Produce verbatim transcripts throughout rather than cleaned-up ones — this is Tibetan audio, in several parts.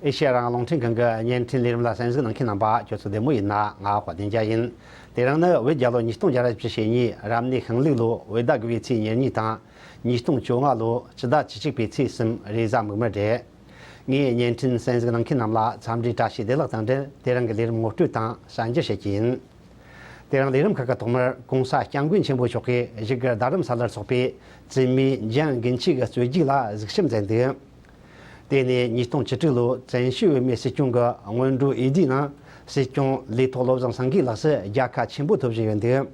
ཨེ་ཤེ་ཡ་རང་དབང་རླུང་འཕྲིན་ཁང་གི་བརྙན་འཕྲིན་ལས་རིམ་ལ་གསན་གཟིགས་གནང་མཁན་རྣམ་པ་ཁྱོད་ཚོ་བདེ་མོ་ཡིན་ན། ང་དཔལ་ལྡན་རྒྱལ་ཡིན། དེ་རིང་ནི་བོད་རྒྱལ་ལོ་ཉིས་སྟོང་བརྒྱ་ར་བཅུ་ཞེ་གཉིས། རབ་གནས་ཤིང་ལུག་ལོ་བོད་ཟླ་དགུ་བའི་ཚེས་ཉེར་གཉིས་དང་། ཉིས་སྟོང་བཅོ་ལྔ་ལོ་སྤྱི་ཟླ་བཅུ་གཅིག་པའི་ཚེས་གསུམ། རེས་གཟའ་མིག་དམར་རེད། ངས་བརྙན་འཕྲིན་གསན་གཟིགས་གནང་མཁན་རྣམས་ལ་འཚམས་འདྲིའི་བཀྲ་ཤིས་བདེ་ལེགས་དང་འབྲེལ། དེ་རིང་གི་ལས་རིམ་ངོ་སྤྲོད་དང་གསར་འགྱུར་བཤད་ཀྱི་ཡིན། དེ་རིང་ལས་རིམ་ཁག་གི་ཐོག་མར་༸གོང་ས་༸སྐྱབས་མགོན་ཆེན་པོ་མཆོག་གིས་བཞུགས་སྒར་རྡ་རམ་ས་ལར་སོགས་པའི་བཙུན་མའི་འཇང་དགུན་ཆོས་ཀྱི་རྩོད་རྒྱུགས་ལ་གཟིགས་ཞིབ་མཛད་འདུག་དེ་ནས་ཉིས་སྟོང་བཅུ་དྲུག་ལོའི་བཙན་བྱོལ་བོད་མིའི་སྲིད་སྐྱོང་གི་སྔོན་འགྲོའི་འོས་བསྡུའི་ནང་སྲིད་སྐྱོང་ལས་ཐོག་བློ་བཟང་སེང་གེ་ལགས་སུ་རྒྱལ་ཁ་ཆེན་པོ་ཐོབ་བཞིན་ཡོད་འདུག་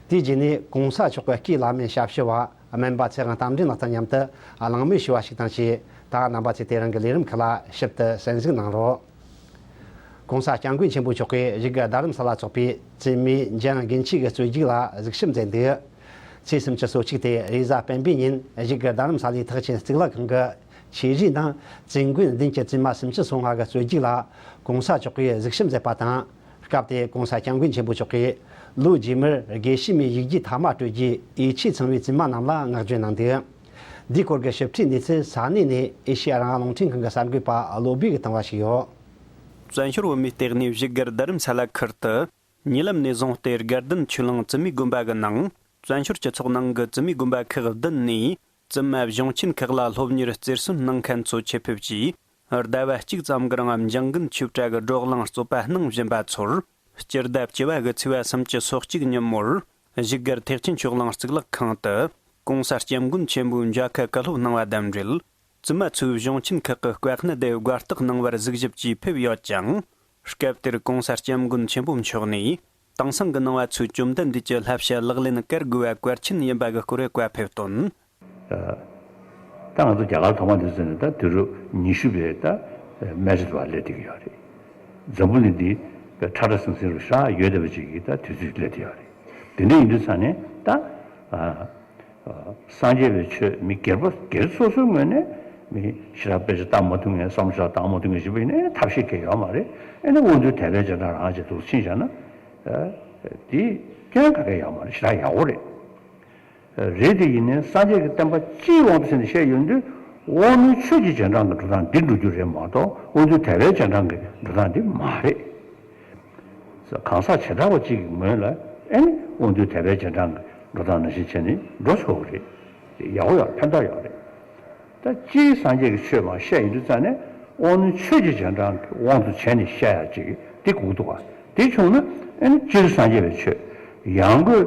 དེའི་རྗེས་ནས་༸གོང་ས་མཆོག་གི་སྐུའི་བླ་སྨན་ཞབས་ཞུ་བ་སྨན་པ་ཚེ་དབང་རྟ་མགྲིན་ལགས་དང་མཉམ་དུ་གླེང་མོལ་ཞུ་བ་ཞིག་དང་བཅས། ད་རྣམ་པ་ཚོས་དེ་རིང་གི་ལས་རིམ་ཁག་ལ་ཞིབ་ཏུ་གསན་གཟིགས་གནང་རོགས། ༸གོང་ས་༸སྐྱབས་མགོན་ཆེན་པོ་མཆོག་གིས་བཞུགས་སྒར་རྡ་རམ་ས་ལ་འཚོགས་པའི་བཙུན་མའི་འཇང་དགུན་ཆོས་ཀྱི་རྩོད་རྒྱུགས་ལ་གཟིགས་ཞིབ་མཛད་འདུག་ཚེས་སུམ་ཅུ་སོ་གཅིག་སྟེ་རེས་གཟའ་སྤེན་པའི་ཉིན་བཞུགས་སྒར་རྡ་རམ་ས་ལའི་ཐེག་ཆེན་གཙུག་ལག་ཁང་གི་ཆོས་གཞིས་ནང་བཙུན་དགོན་བདུན་གྱི་བཙུན་མ་སུམ་ཅུ་སོ་ལྔ་གི་རྩོད་རྒྱུགས་ལ་༸གོང་ས་མཆོག་གིས་གཟིགས་ཞིབ་མཛད་པ་དང་། སྐབས་དེར་༸གོང་ས་༸སྐྱབས་མགོན་ཆེན་པོ་མཆོག་གིས་ལོ་རྗེས་མར་དགེ་བཤེས་མའི་ཡིག་རྒྱུགས་ཐ་མ་སྤྲོད་རྒྱུའི་ཡིད་ཆེས་ཚང་བའི་བཙུན་མ་རྣམས་ལ་བསྔགས་བརྗོད་གནང་འདུག་འདིའི་སྐོར་གྱི་ཞིབ་ཕྲའི་གནས་ཚུལ་ས་གནས་ནས་ཨེ་ཤེ་ཡ་རང་དབང་རླུང་འཕྲིན་ཁང་གི་གསར་འགོད་པ་བློ་བྷེ་གིས་བཏང་བ་ཞིག་ཡོད། བཙན་བྱོལ་བོད་མིའི་ལྟེ་གནས་བཞུགས་སྒར་རྡ་རམ་ས་ལ་ཁུལ་དུ། ཉེ་ལམ་ནས་བཟུང་སྟེ་དགའ་ལྡན་ཆོས་གླིང་བཙུན་མའི་དགོན་པ་གི་ནང་། བཙན་བྱོལ་སྤྱི་ཚོགས་ནང་གི་བཙུན་མའི་དགོན་པ་ཁག་བདུན་ནས་བཙུན་མ་གཞུང་ཆེན་ཁག་ལ་སློབ་གཉེར་རྩེར་སོན་གནང་མཁན་ཚོ་ཆེད་ཕེབས་ཀྱིས། ཟླ་བ་གཅིག་ཙམ་གྱི་རིང་འཇང་དགུན་ཆོས་གྲྭ་གི་བགྲོ་གླེང་རྩོད་པ་གནང་བཞིན་པ་ཚོར། སྤྱི་ཟླ་བཅུ་བ་གི་ཚེས་པ་སུམ་ཅུ་སོ་གཅིག་ཉིན་མོར། བཞུགས་སྒར་ཐེག་ཆེན་ཆོས་གླིང་གཙུག་ལག་ཁང་དུ། ༸གོང་ས་༸སྐྱབས་མགོན་ཆེན་པོས་མཇལ་ཁ་བཀའ་སློབ་གནང་བ་དང་འབྲེལ། བཙུན་མ་ཚོས་གཞུང་ཆེན་ཁག་གི་དཀའ་གནད་དེ་བཀའ་བརྟགས་གནང་བར་གཟིགས་ཞིབ་ཀྱིས་ཕེབས་ཡོད་ཅིང་། སྐབས་དེར་༸གོང་ས་༸སྐྱབས་མགོན་ཆེན་པོ་མཆོག་ནས། དེང་སང་གི་ནང་པ་ཚོས་བཅོམ་ལྡན་འདས་ཀྱི་བསླབ་བྱ་ལག་ལེན་བཀལ་དགོས་པ་གལ་ཆེན་ཡིན་པ་གི་སྐོར་བཀའ་ཕེབས་དོན། ད་ང་ཚོ་རྒྱ་གར་ཐོག་མ་འདི་ཚོ་ནི་ད་དུས་རབས་ཉི་ཤུ་པའི་ད་སྨད་ཆ་དུ་བ་སླེབས་བསྡད་ཀྱི་ཡོད་རེད། འཛམ་བུ་གླིང་འདི་ཁྲ་ཁྲ་ཟིང་ཟིང་རུ་ཤ་ཡོད་བསྡད་པ་ཅིག་གི་ད་དུས་ཚོད་སླེབས་བསྡད་ཡོད་རེད། དེ་འདྲ་ཡིན་དུས་ཙང་ནས་ད། སངས་རྒྱས་པའི་ཆོས་མི་སྒེར་པ་སྒེར་སོ་སོའི་ངོས་ནས་མི་ཞེ་དྲག་དཔེ་ཆ་ལྟ་མ་ཐུབ་མཁན། བསམ་བློ་ཞེ་དྲག་བཏང་མ་ཐུབ་མཁན་ཞིག་ཡིན་ན་ཐབས་ཤེས་གང་ཡང་ཡོད་མ་རེད། ཨེ་ནི་དབང་འདུས་དད་པའི་རྗེས་འབྲང་རང་བྱས་འདུག་ཕྱིན་བཞག་ན། དེ་སྐྱོན་ག་གེ་ཡོད་མ་རེད། ཞེ་དྲག་ཡག་པོ་རེད། རེད་དེ་ཡིན་ནའི་སངས་རྒྱས་ཀྱི་བསྟན་པ་སྤྱིའི་དབང་དུ་བྱས་ནས་བཤད་ཡོང་དུས་དབང་རྣོན་ཆོས་ཀྱི་རྗེས་འབྲང་གི་འགྲོ་སྟངས་འདི་འགྲོ་རྒྱུ་རེད་མ་གཏོགས་དབང་འདུས་དད་པའི་རྗེས་འབྲང་གི་འགྲོ་སྟངས་འདི་མ་རེད། གང་ཟག་བྱེ་བྲག་པ་གཅིག་གི་ངོས་ལ་ཨེ་ནི་དབང་འདུས་དད་པའི་རྗེས་འབྲང་གི་འགྲོ་སྟངས་ནང་བཞིན་བྱས་ནས་འགྲོ་ཆོག་གི་རེད། དེ་ཡག་པོ་ཡོད། ཕན་ཐོགས་ཡོད་རེད། ད་སྤྱིའི་སངས་རྒྱས་ཀྱི་ཆོས་མར་བཤད་ཡོང་དུས་ཙང་ནས་དབང་རྣོན་ཆོས་ཀྱི་རྗེས་འབྲང་གི་དབང་དུ་བྱས་ནས་བཤད་ཡག་ཅིག་འདི་དགོས་འདུག་ག་དེ་བྱུང་ན་ཨེ་ནི་སྤྱིར་སངས་རྒྱས་པའི་ཆོས་ཡང་སྒོས་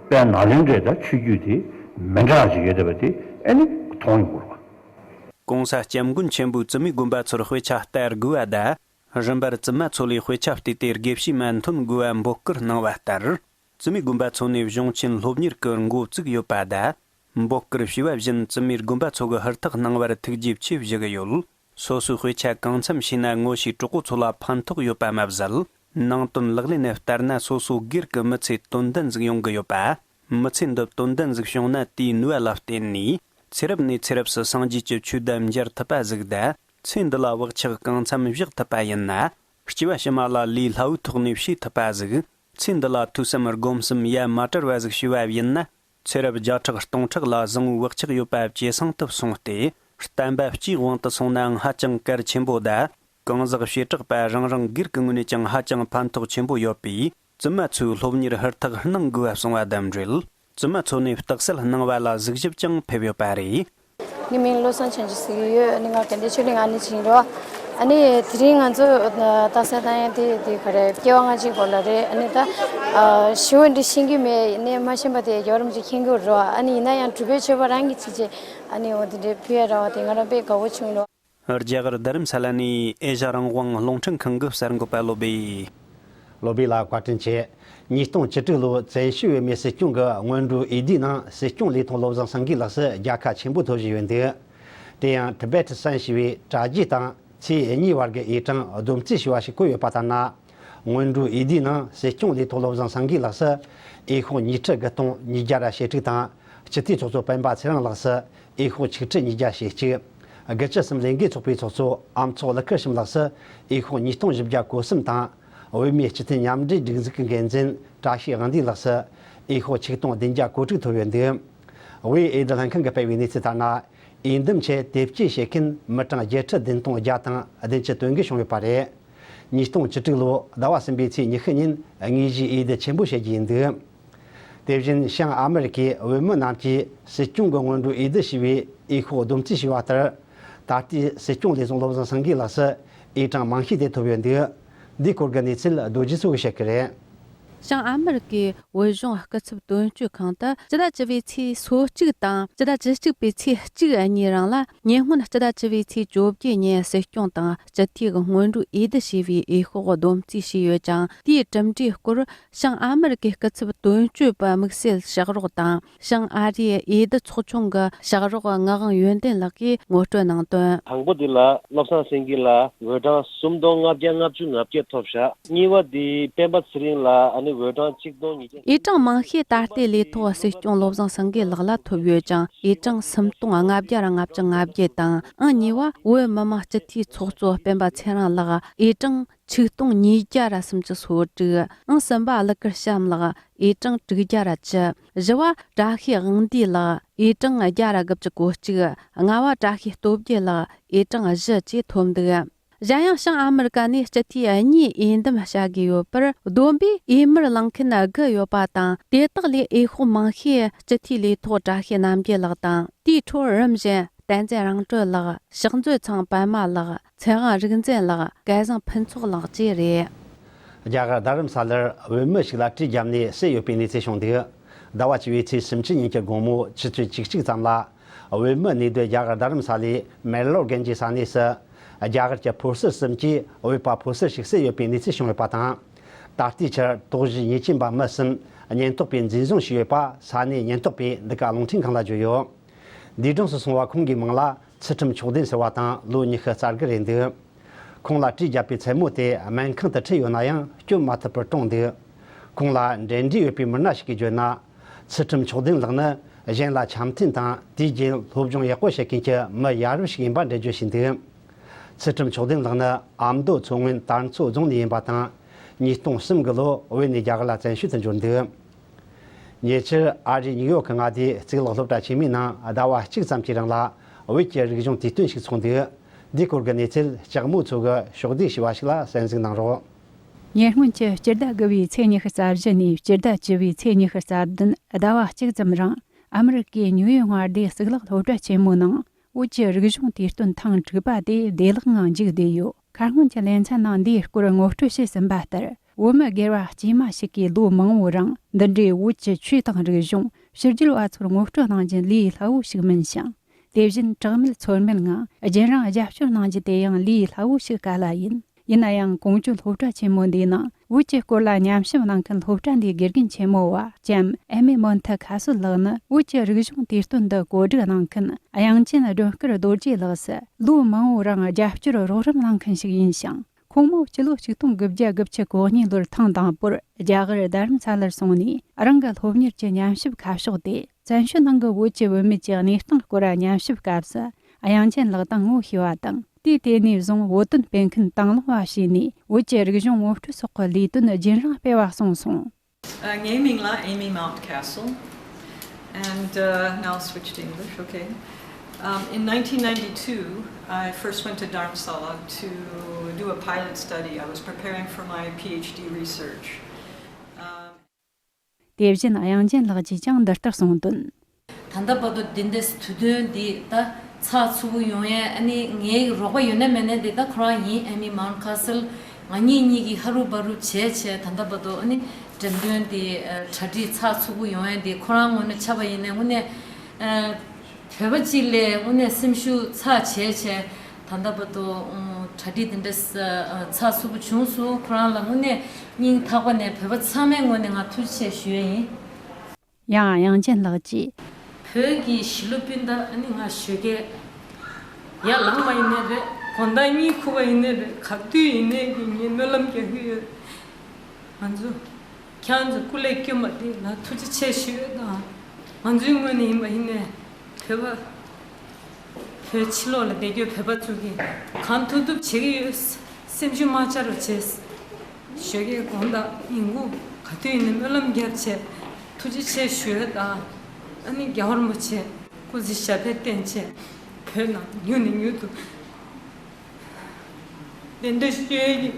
དཔལ་ནཱ་ལེནྡྲའི་ད་ཆོས་བརྒྱུད་དེ་མི་འདྲ་བ་ཅིག་ཡོད་བསྡད་པ་དེ་ཨེ་ནི་མཐོང་ཡོང་གི་རེད་པ། ༸གོང་ས་༸སྐྱབས་མགོན་ཆེན་པོས་བཙུན་མའི་དགོན་པ་ཚོར་དཔེ་ཆ་ལྟ་དགོས་པ་དང་། རིམ་པར་བཙུན་མ་ཚོ་ལས་དཔེ་ཆ་བལྟས་ཏེ་དགེ་བཤེས་མ་འཐོན་དགོས་པ་འབོད་སྐུལ་གནང་བ་ལྟར། བཙུན་མའི་དགོན་པ་ཚོ་ནས་གཞུང་ཆེན་སློབ་གཉེར་གྱི་འགོ་བཙུགས་ཡོད་པ་དང་། འབོད་སྐུལ་ཞུས་པ་བཞིན་བཙུན་མའི་དགོན་པ་ཚོ་གིས་ཧུར་ཐག་གནང་བར་ཐུགས་རྗེ་ཆེ་ཞུ་གི་ཡོད། སོ་སོའི་དཔེ་ཆ་གང་འཚམ་ཤེས་ན་ངོ་ཤེས་གྲོགས་པོ་ཚོ་ལ་ཕན་ཐོགས་ཡོད་པ་མ་ཟད། ནང་དོན་ལག་ལེན་ནས་བསྟར་ན་སོ་སོ་སྒེར་གྱི་མི་ཚེ་དོན་ལྡན་ཟིག་ཡོང་གི་ཡོད་པ། མི་ཚེ་འདི་དོན་ལྡན་ཟིག་བྱུང་ན་དེའི་ནུས་པ་ལ་བརྟེན་ནས་ཚེ་རབས་ནས་ཚེ་རབས་སུ་སངས་རྒྱས་ཀྱི་ཆོས་དང་མཇལ་ཐུབ་པ་ཟིག་དང་། ཚེ་འདི་ལ་བག་ཆགས་གང་འཚམ་བཞག་ཐུབ་པ་ཡིན་ན། སྐྱེ་བ་ཕྱི་མ་ལ་ལས་སླ་བོའི་ཐོག་ནས་བྱེད་ཐུབ་པ་ཟིག་ཚེ་འདི་ལ་ཐོས་བསམ་སྒོམ་གསུམ་ཡ་མ་བྲལ་བ་ཟིག་བྱས་པ་ཡིན་ན། ཚེ་རབས་བརྒྱ་ཕྲག་སྟོང་ཕྲག་ལ་བཟང་བོའི་བག་ཆགས་ཡོད་པ་ཇེ་བཟང་དུ་སོང་སྟེ། བསྟན་པ་སྤྱིའི་དབང་དུ་སོང་ནའང་ཧ་ཅང་གལ་ཆེན་པོ་དང་། གང་ཟག་བྱེ་བྲག་པ་རང་རང་སྒེར་གྱི་ངོས་ནས་ཀྱང་ཧ་ཅང་ཕན་ཐོགས་ཆེན་པོ་ཡོད་པས། བཙུན་མ་ཚོས་སློབ་གཉེར་ཧུར་ཐག་གནང་དགོས་པ་གསུངས་པ་དང་འབྲེལ། བཙུན་མ་ཚོ་ནས་རྟགས་གསལ་གནང་བ་ལ་གཟིགས་ཞིབ་ཀྱང་ཕེབས་ཡོད་པ་རེད། ངའི་མིང་བློ་བཟང་ཆོས་སྒྲོན་ཟེར་གྱི་ཡོད། ཨ་ནི་ང་དགའ་ལྡན་ཆོས་གླིང་ཨ་ནེ་ཅིག་ཡིན་རོ། ཨ་ནི་དེ་རིང་ང་ཚོ་རྟགས་གསལ་བཏང་ཡ་དེ་དེ་ག་རེ་སྐྱེ་བ་སྔ་ཕྱིའི་སྐོར་ལ་རེད། ཨ་ནི་ད་ཞི་བ་འདི་ཤེས་ཀྱི་མེད། ནས་མ་ཤེས་པ་དེ་རྒྱལ་བ་རིན་པོ་ཆེ་མཁྱེན་གྱི་རོ། ཨ་ནི་ཡིན་ན་ཡང་གྲུབ་པའི་མཆོད་པ་རང་གིས་བྱེད་ཅེས་ཨ་ནི་འོ་དེ་འདྲའི་ཕུལ་ཡ་ར་བ་དེ་ང་རང་དཔེ་དགའ་བོ་བྱུང་རོ། རྒྱ་གར་རྡ་རམ་ས་ལ་ནས་ཨེ་ཤ་རང་དབང་རླུང་འཕྲིན་ཁང་གི་གསར་འགོད་པ་བློ་བྷེ། བློ་བྷེ་ལ་བཀའ་དྲིན་ཆེ། ཉིས་སྟོང་བཅུ་དྲུག་ལོའི་བཙན་བྱོལ་བོད་མིའི་སྲིད་སྐྱོང་གི་སྔོན་འགྲོའི་འོས་བསྡུའི་ནང་སྲིད་སྐྱོང་ལས་ཐོག་བློ་བཟང་སེང་གེ་ལགས་སུ་རྒྱལ་ཁ་ཆེན་པོ་ཐོབ་བཞིན་ཡོད་འདུག་དེ་ཡང་Tibet Sun་ཞེས་པའི་དྲ་རྒྱའི་སྟེང་ཚེས་གཉིས་བར་གྱི་འོས་གྲངས་བསྡོམས་རྩིས་ཞུ་བ་ཞིག་བཀོད་ཡོད་པ་ལྟར་ན། སྔོན་འགྲོའི་འོས་བསྡུའི་ནང་སྲིད་སྐྱོང་ལས་ཐོག་བློ་བཟང་སེང་གེ་ལགས་སུ་འོས་ཤོག་ཉིས་ཁྲི་དགུ་སྟོང་ཉིས་བརྒྱ་ར་ཞེ་དྲུག་དང་། སྤྱི་འཐུས་ཚོགས་གཙོ་སྤེན་པ་ཚེ་རིང་ལགས་སུ་འོས་ཤོག་ཆིག་ཁྲི་ཉིས་བརྒྱ་ཞེ་གཅིག་དགུ་བཅུ་གསུམ་ལས་འགུལ་ཚོགས་པའི་ཚོགས་གཙོ་ཨ་མཚོ་ཀླུ་མཁར་བྱམས་ལགས་སུ་འོས་ཤོག་ཉིས་སྟོང་བཞི་བརྒྱ་གོ་གསུམ་དང་། བོད་མིའི་སྤྱི་མཐུན་མཉམ་འབྲེལ་སྒྲིག་འཛུགས་ཀྱི་འགན་འཛིན་བཀྲ་ཤིས་དབང་འདུས་ལགས་སུ་འོས་ཤོག་ཆིག་སྟོང་བདུན་བརྒྱ་གོ་དྲུག་ཐོབ་ཡོད་འདུག་དབུས་འོས་བསྡུ་ལྷན་ཁང་གིས་སྤེལ་བའི་གནས་ཚུལ་ལྟར་ན། འོས་འདེམས་ཆེད་དེབ་སྐྱེལ་བྱེད་མཁན་མི་གྲངས་བརྒྱད་ཁྲི་བདུན་སྟོང་བརྒྱ་དང་བདུན་ཅུ་དོན་དགུ་བྱུང་ཡོད་པ་རེད། ཉིས་སྟོང་བཅུ་དྲུག་ལོ་ཟླ་བ་གསུམ་པའི་ཚེས་ཉི་ཤུ་ཉིན་དངོས་གཞིའི་འོས་བསྡུ་ཆེན་པོ་བྱེད་རྒྱུ་ཡིན་འདུག་དེ་བཞིན་བྱང་ཨ་མི་རི་ཀའི་བོད་མི་རྣམས་ཀྱིས་སྲིད་སྐྱོང་གི་སྔོན་འགྲོའི་འོས་བསྡུ་བྱས་པའི་འོས་ཤོག་བསྡོམས་རྩིས་བྱས་པ་ལྟར། ད་ལྟའི་སྲིད་སྐྱོང་ལས་བཟང་བློ་བཟང་སེང་གེ་ལགས་སུ་འོས་གྲངས་མང་ཤོས་དེ་ཐོབ་ཡོད་འདུག་འདིའི་སྐོར་གྱི་གནས་ཚུལ་རྡོ་རྗེ་མཚོ་གིས་བཤད་ཀྱི་རེད། བྱང་ཨ་མི་རི་ཀའི་བོད་གཞུང་སྐུ་ཚབ་དོན་གཅོད་ཁང་དུ་སྤྱི་ཟླ་བཅུ་པའི་ཚེས་སོ་གཅིག་དང་སྤྱི་ཟླ་བཅུ་གཅིག་པའི་ཚེས་གཅིག་གཉིས་རིང་ལ། ཉེ་སྔོན་སྤྱི་ཟླ་བཅུ་པའི་ཚེས་བཅོ་བརྒྱད་ཉིན་སྲིད་སྐྱོང་དང་སྤྱི་འཐུས་ཀྱི་སྔོན་འགྲོའི་འོས་བསྡུ་བྱས་པའི་འོས་ཤོག་བསྡོམས་རྩིས་བྱས་ཡོད་ཀྱང་། དེའི་གྲུབ་འབྲས་སྐོར་བྱང་ཨ་མི་རི་ཀའི་སྐུ་ཚབ་དོན་གཅོད་པ་དམིགས་བསལ་ཕྱག་རོགས་དང་། བྱང་ཨ་རིའི་འོས་བསྡུ་ཚོགས་ཆུང་གི་ཕྱག་རོགས་ངག་དབང་ཡོན་ཏན་ལགས་ཀྱིས་ངོ་སྤྲོད་གནང་དོན། དང་པོ་དེ་ལ་བློ་བཟང་སེང་གེ་ལ་འོས་གྲངས་སུམ་སྟོང་ལྔ་བརྒྱ་ལྔ་བཅུ་ང་བརྒྱད་ཐོབ་ཤག་གཉིས་པ་དེ་སྤེན་པ་ཚེ་རིང་ལ་ཨ་ནི་འོས་གྲངས་གཅིག་སྟོང་ཉིས་བརྒྱ། འོས་གྲངས་མང་ཤོས་ད་ལྟའི་ལས་ཐོག་སྲིད་སྐྱོང་བློ་བཟང་སེང་གེ་ལགས་ལ་ཐོབ་ཡོད་ཅིང་། འོས་གྲངས་སུམ་སྟོང་ལྔ་བརྒྱ་ར་ལྔ་བཅུ་ང་བརྒྱད་དང་། ཨང་གཉིས་པ་བོད་མི་མང་སྤྱི་འཐུས་ཚོགས་གཙོ་སྤེན་པ་ཚེ་རིང་ལགས། འོས་གྲངས་ཆིག་སྟོང་ཉིས་བརྒྱ་ར་སུམ་ཅུ་སོ་དྲུག་ཨང་གསུམ་པ་ཀླུ་གར་གཤམ་ལགས། འོས་གྲངས་དྲུག་བརྒྱ་ར་བཅུ། བཞི་བ་བཀྲ་ཤིས་དབང་འདུས་ལགས། འོས་གྲངས་བརྒྱ་ར་དགུ་བཅུ་གོ་གཅིག་ལྔ་བ་བཀྲ་ཤིས་སྟོབས་རྒྱལ་ལགས། འོས་གྲངས་བཞི་བཅས་ཐོབ་འདུག་གཞན་ཡང་བྱང་ཨ་མི་རི་ཀ་ནས་སྤྱི་འཐུས་གཉིས་འོས་འདེམས་བྱ་དགོས་ཡོད་པར། བསྡོམས་པས་འོས་མིར་ལངས་མཁན་དགུ་ཡོད་པ་དང་། དེ་དག་ལས་འོས་ཤོག་མང་ཤོས་སྤྱི་འཐུས་ལས་ཐོག་བཀྲ་ཤིས་རྣམ་རྒྱལ་ལགས་དང་། དེའི་འཕྲོར་རིམ་བཞིན་བསྟན་འཛིན་རང་གྲོལ་ལགས། ཕྱག་མཛོད་ཚང་པད་མ་ལགས། ཚེ་དབང་རིག་འཛིན་ལགས། སྐལ་བཟང་ཕུན་ཚོགས་ལགས་བཅས་རེད། རྒྱ་གར་རྡ་རམ་ས་ལར་བོད་མི་ཞིག་ལ་གྲི་བརྒྱབ་ནས་བསད་ཡོད་པའི་གནས་ཚུལ་བྱུང་འདུག་ཟླ་བ་བཅུ་པའི་ཚེས་སུམ་ཅུ་ཉིན་གྱི་དགོང་མོ་ཆུ་ཚོད་བཅུ་གཅིག་ཙམ་ལ། བོད་མི་གནས་སྡོད་རྒྱ་གར་རྡ་རམ་ས་ལའི་མེར་ལོར་གན་གྱི་ས་གནས་སུ། རྒྱ་གར་གྱི་ཕོ་སར་གསུམ་གྱིས་བོད་པ་ཕོ་སར་ཞིག་བསད་ཡོད་པའི་གནས་ཚུལ་བྱུང་ཡོད་པ་དང་། ད་ལྟའི་ཆར་དོགས་གཞིའི་ཉེས་ཅན་པ་མི་གསུམ་ཉེན་རྟོག་པས་འཛིན་བཟུང་བྱས་ཡོད་པ་ས་གནས་ཉེན་རྟོག་པས་འདི་ག་རླུང་འཕྲིན་ཁང་ལ་བརྗོད་ཡོད། འདས་གྲོངས་སུ་སོང་བ་ཁོང་གི་མིང་ལ་ཚུལ་ཁྲིམས་མཆོག་ལྡན་ཟེར་བ་དང་ལོ་ཉི་ཤུ་རྩ་དགུ་རེད་འདུག་ཁོང་ལ་གྲི་བརྒྱབ་པའི་མཚན་མོ་དེ་སྨན་ཁང་དུ་ཁྲིད་ཡོད་ན་ཡང་སྐྱོབ་མ་ཐུབ་པར་གྲོངས་འདུག་ཁོང་ལ་འབྲེལ་འདྲིས་ཡོད་པའི་མི་སྣ་ཞིག་གིས་བརྗོད་ན། ཚུལ་ཁྲིམས་མཆོག་ལྡན་ལགས་ནི་གཞན་ལ་འཆམ་མཐུན་དང་དུས་རྒྱུན་སློབ་སྦྱོང་ཡག་པོ་བྱེད་མཁན་གྱི་མི་ཡ་རབས་ཤིག་ཡིན་པ་འགྲེལ་བརྗོད་བྱས་འདུག་ཚུལ་ཁྲིམས་མཆོག་ལྡན་ལགས་ནི་ཨ་མདོ་མཚོ་སྔོན་དར་མཚོ་རྫོང་ནས་ཡིན་པ་དང་། ཉིས་སྟོང་གསུམ་གྱི་ལོ་བོད་ནས་རྒྱ་གར་ལ་བཙན་བྱོལ་དུ་འབྱོར་འདུག་ཉེ་ཆར་ཨ་རིའི་ཉིའུ་ཡོག་གི་མངའ་སྡེའི་གཙུག་ལག་སློབ་གྲྭ་ཆེན་མོའི་ནང་ཟླ་བ་གཅིག་ཙམ་གྱི་རིང་ལ་བོད་ཀྱི་རིག་གཞུང་དུས་སྟོན་ཞིག་ཚོགས་འདུག་འདིའི་སྐོར་གྱི་གནས་ཚུལ་ལྕགས་མོ་མཚོ་གིས་ཕྱོགས་བསྡུས་ཞུས་པ་ཞིག་ལ་གསན་གཟིགས་གནང་རོགས། ཉེ་སྔོན་གྱི་སྤྱི་ཟླ་དགུ་བའི་ཚེས་ཉི་ཤུ་རྩ་བཞི་ནས་སྤྱི་ཟླ་བཅུ་བའི་ཚེས་ཉི་ཤུ་རྩ་བདུན་ཟླ་བ་གཅིག་ཙམ་རིང་ཨ་མི་རི་ཀའི་ཉིའུ་ཡོག་མངའ་སྡེའི་གཙུག་ལག་སློབ་གྲྭ་ཆེན་མོའི་ནང་བོད་ཀྱི་རིག་གཞུང་དུས་སྟོན་ཐེངས་དྲུག་པ་དེ་བདེ་བླག་ངང་མཇུག་བསྡུས་ཡོད། ཁ་སྔོན་གྱི་ལེ་ཚན་ནང་འདིའི་སྐོར་ངོ་སྤྲོད་བྱས་ཟིན་པ་ལྟར། བོད་མི་སྒེར་བ་དཀྱུས་མ་ཞིག་གིས་ལོ་མང་བོའི་རིང་འདི་འདྲའི་བོད་ཀྱི་ཆོས་དང་རིག་གཞུང་། ཕྱི་རྒྱལ་བ་ཚོར་ངོ་སྤྲོད་གནང་རྒྱུ་ལས་སླ་བོ་ཞིག་མིན་ཞིང་། དེ་བཞིན་གྲངས་མེད་ཚོར་མེད་ངང་རྒྱུན་རིང་རྒྱབ་སྐྱོར་གནང་རྒྱུ་དེ་ཡང་ལས་སླ་བོ་ཞིག་ག་ལ་ཡིན། ཡིན་ན་ཡང་གོང་བརྗོད་སློབ་གྲྭ་ཆེན་མོ་འདིའི་ནང་བོད་ཀྱི་སྐོར་ལ་ཉམས་ཞིབ་གནང་མཁན་སློབ་གྲྭ་འདིའི་དགེ་རྒན་ཆེན་མོ་བ་ལྕམ་ཨེ་མི་མོན་ཐི་ཁ་སོལ་ལགས་ནི་བོད་ཀྱི་རིག་གཞུང་དུས་སྟོན་འདི་གོ་སྒྲིག་གནང་མཁན་དབྱངས་ཅན་སྒྲོན་དཀར་རྡོ་རྗེ་ལགས་སུ་ལོ་མང་བོའི་རིང་རྒྱབ་སྐྱོར་རོགས་རམ་གནང་མཁན་ཞིག་ཡིན་ཞིང་། ཁོང་མོ་སྤྱི་ལོ་ཆིག་སྟོང་དགུ་བརྒྱ་དགུ་བཅུ་གོ་གཉིས་ལོར་ཐེངས་དང་པོར་རྒྱ་གར་རྡ་རམ་ས་ལར་སོང་ནས་རང་གི་སློབ་གཉེར་གྱི་ཉམས་ཞིབ་ཁ་ཕྱོགས་ཏེ། བཙན་བྱོལ་ནང་གི་བོད་ཀྱི་བུད་མེད་ཀྱི་གནས་སྟངས་སྐོར་ཉམས་ཞིབ་སྐབས་སུ་དབྱངས་ཅན་ལགས་དང་ངོ་ཤེས་པ་དང་། དུས་དེ་ནས་བཟུང་བོད་དོན་སྤེལ་མཁན་དང་བླངས་པ་བྱས་ནས་བོད་ཀྱི་རིག་གཞུང་ངོ་སྤྲོད་སོགས་ཀྱི་ལས་དོན་རྒྱུན་རིང་སྤེལ་བ་གསུངས་སོང་། Uh, ངའི་མིང་ལ་Amy Mountcastle. And uh, now I'll switch to English, okay? Um, in nineteen ninety-two, I first went to Dharamsala to do a pilot study. I was preparing for my PhD research. Um, དེ་བཞིན་དབྱངས་ཅན་ལགས་ཀྱིས་ཀྱང་འདི་ལྟར་གསུངས་དོན། ད་ལྟ་བར་དུ་འདི་འདྲའི་དུས་སྟོན་འདི་ད་ཚགས་ཚུད་པོ་ཡོང་ཡས་ཨ་ནི་ངའི་རོགས་པ་ཡོད་ན་མེད་ན་འདི་ད་ཁོ་རང་ཡིན། ཨེ་མི་མའུན་ཁ་སལ། ང་གཉིས་གཉིས་ཀྱིས་ཧ་རུ་བ་རུ་བྱས་བྱས་ད་ལྟ་བར་དུ་ཨ་ནི་འགྲེམས་སྟོན་འདི་གྲ་སྒྲིག་ཚགས་ཚུད་པོ་ཡོང་ཡས་འདི་ཁོ་རང་ངོས་ནས་ཆ་བ་ཡིན་ནའི་དངོས་གནས་བོད་པ་གཅིག་ལས་དངོས་གནས་སེམས་ཤུགས་ཚ་བྱས་བྱས་ད་ལྟ་བར་དུ་གྲ་སྒྲིག་འདི་འདྲ་ཚགས་ཚུད་པོ་བྱུང་སོང་། ཁོ་རང་ལ་དངོས་གནས་སྙིང་ཐག་པ་ནས་བོད་པ་ཚང་མའི་ངོས་ནས་ང་ཐུགས་རྗེ་ཆེ་ཞུ་ཡས་ཡིན། ཡང་དབྱངས་ཅན་ལགས་ཀྱིས། བོད་ཀྱི་གཞིས་ལུས་སྤུན་ཟླ་ཨ་ནི་ང་ཞོགས་ཀས་ཡར་ལངས་པ་ཡིན་ནའི་རེད། དགོང་དག་གཉིད་ཁུག་པ་ཡིན་ནའི་རེད། ག་དུས་ཡིན་ནའི་གི་ངས་སྨོན་ལམ་རྒྱག་གི་ཡོད། ང་ཚོ་ཁྱེད་རང་ཚོ་སྐུ་ལས་བསྐྱོན་པ་དེ་ལ་ཐུགས་རྗེ་ཆེ་ཞུ་ཡོད་དང་། ང་ཚོའི་ངོས་ནས་ཡིན་པ་ཡིན་ནའི་བོད་པ། བོད་ཕྱི་ལོགས་ལ་བསྡད་རྒྱུ་བོད་པ་ཚོ་གིས་གང་ཐུབ་ཐུབ་བྱེད་ཀྱི་ཡོད། སེམས་ཤུགས་མ་ཆག་རོགས་བྱས། ཞོགས་ཀས་དགོང་དག་ཉིན་གུང་ག་དུས་ཡིན་ནའི་སྨོན་ལམ་རྒྱབ་བྱས། ཐུགས་རྗེ་ཆེ་ཞུ་ཡོད་དང་། ཨ་ནི་རྒྱལ་བ་རིན་པོ་ཆེ་སྐུ་ཚེ་ཞབས་པད་བརྟན་བྱས། བོད་ནང་མྱུར་ནས་མྱུར་དུ་གདན་འདྲེན་ཞུ་ཡི།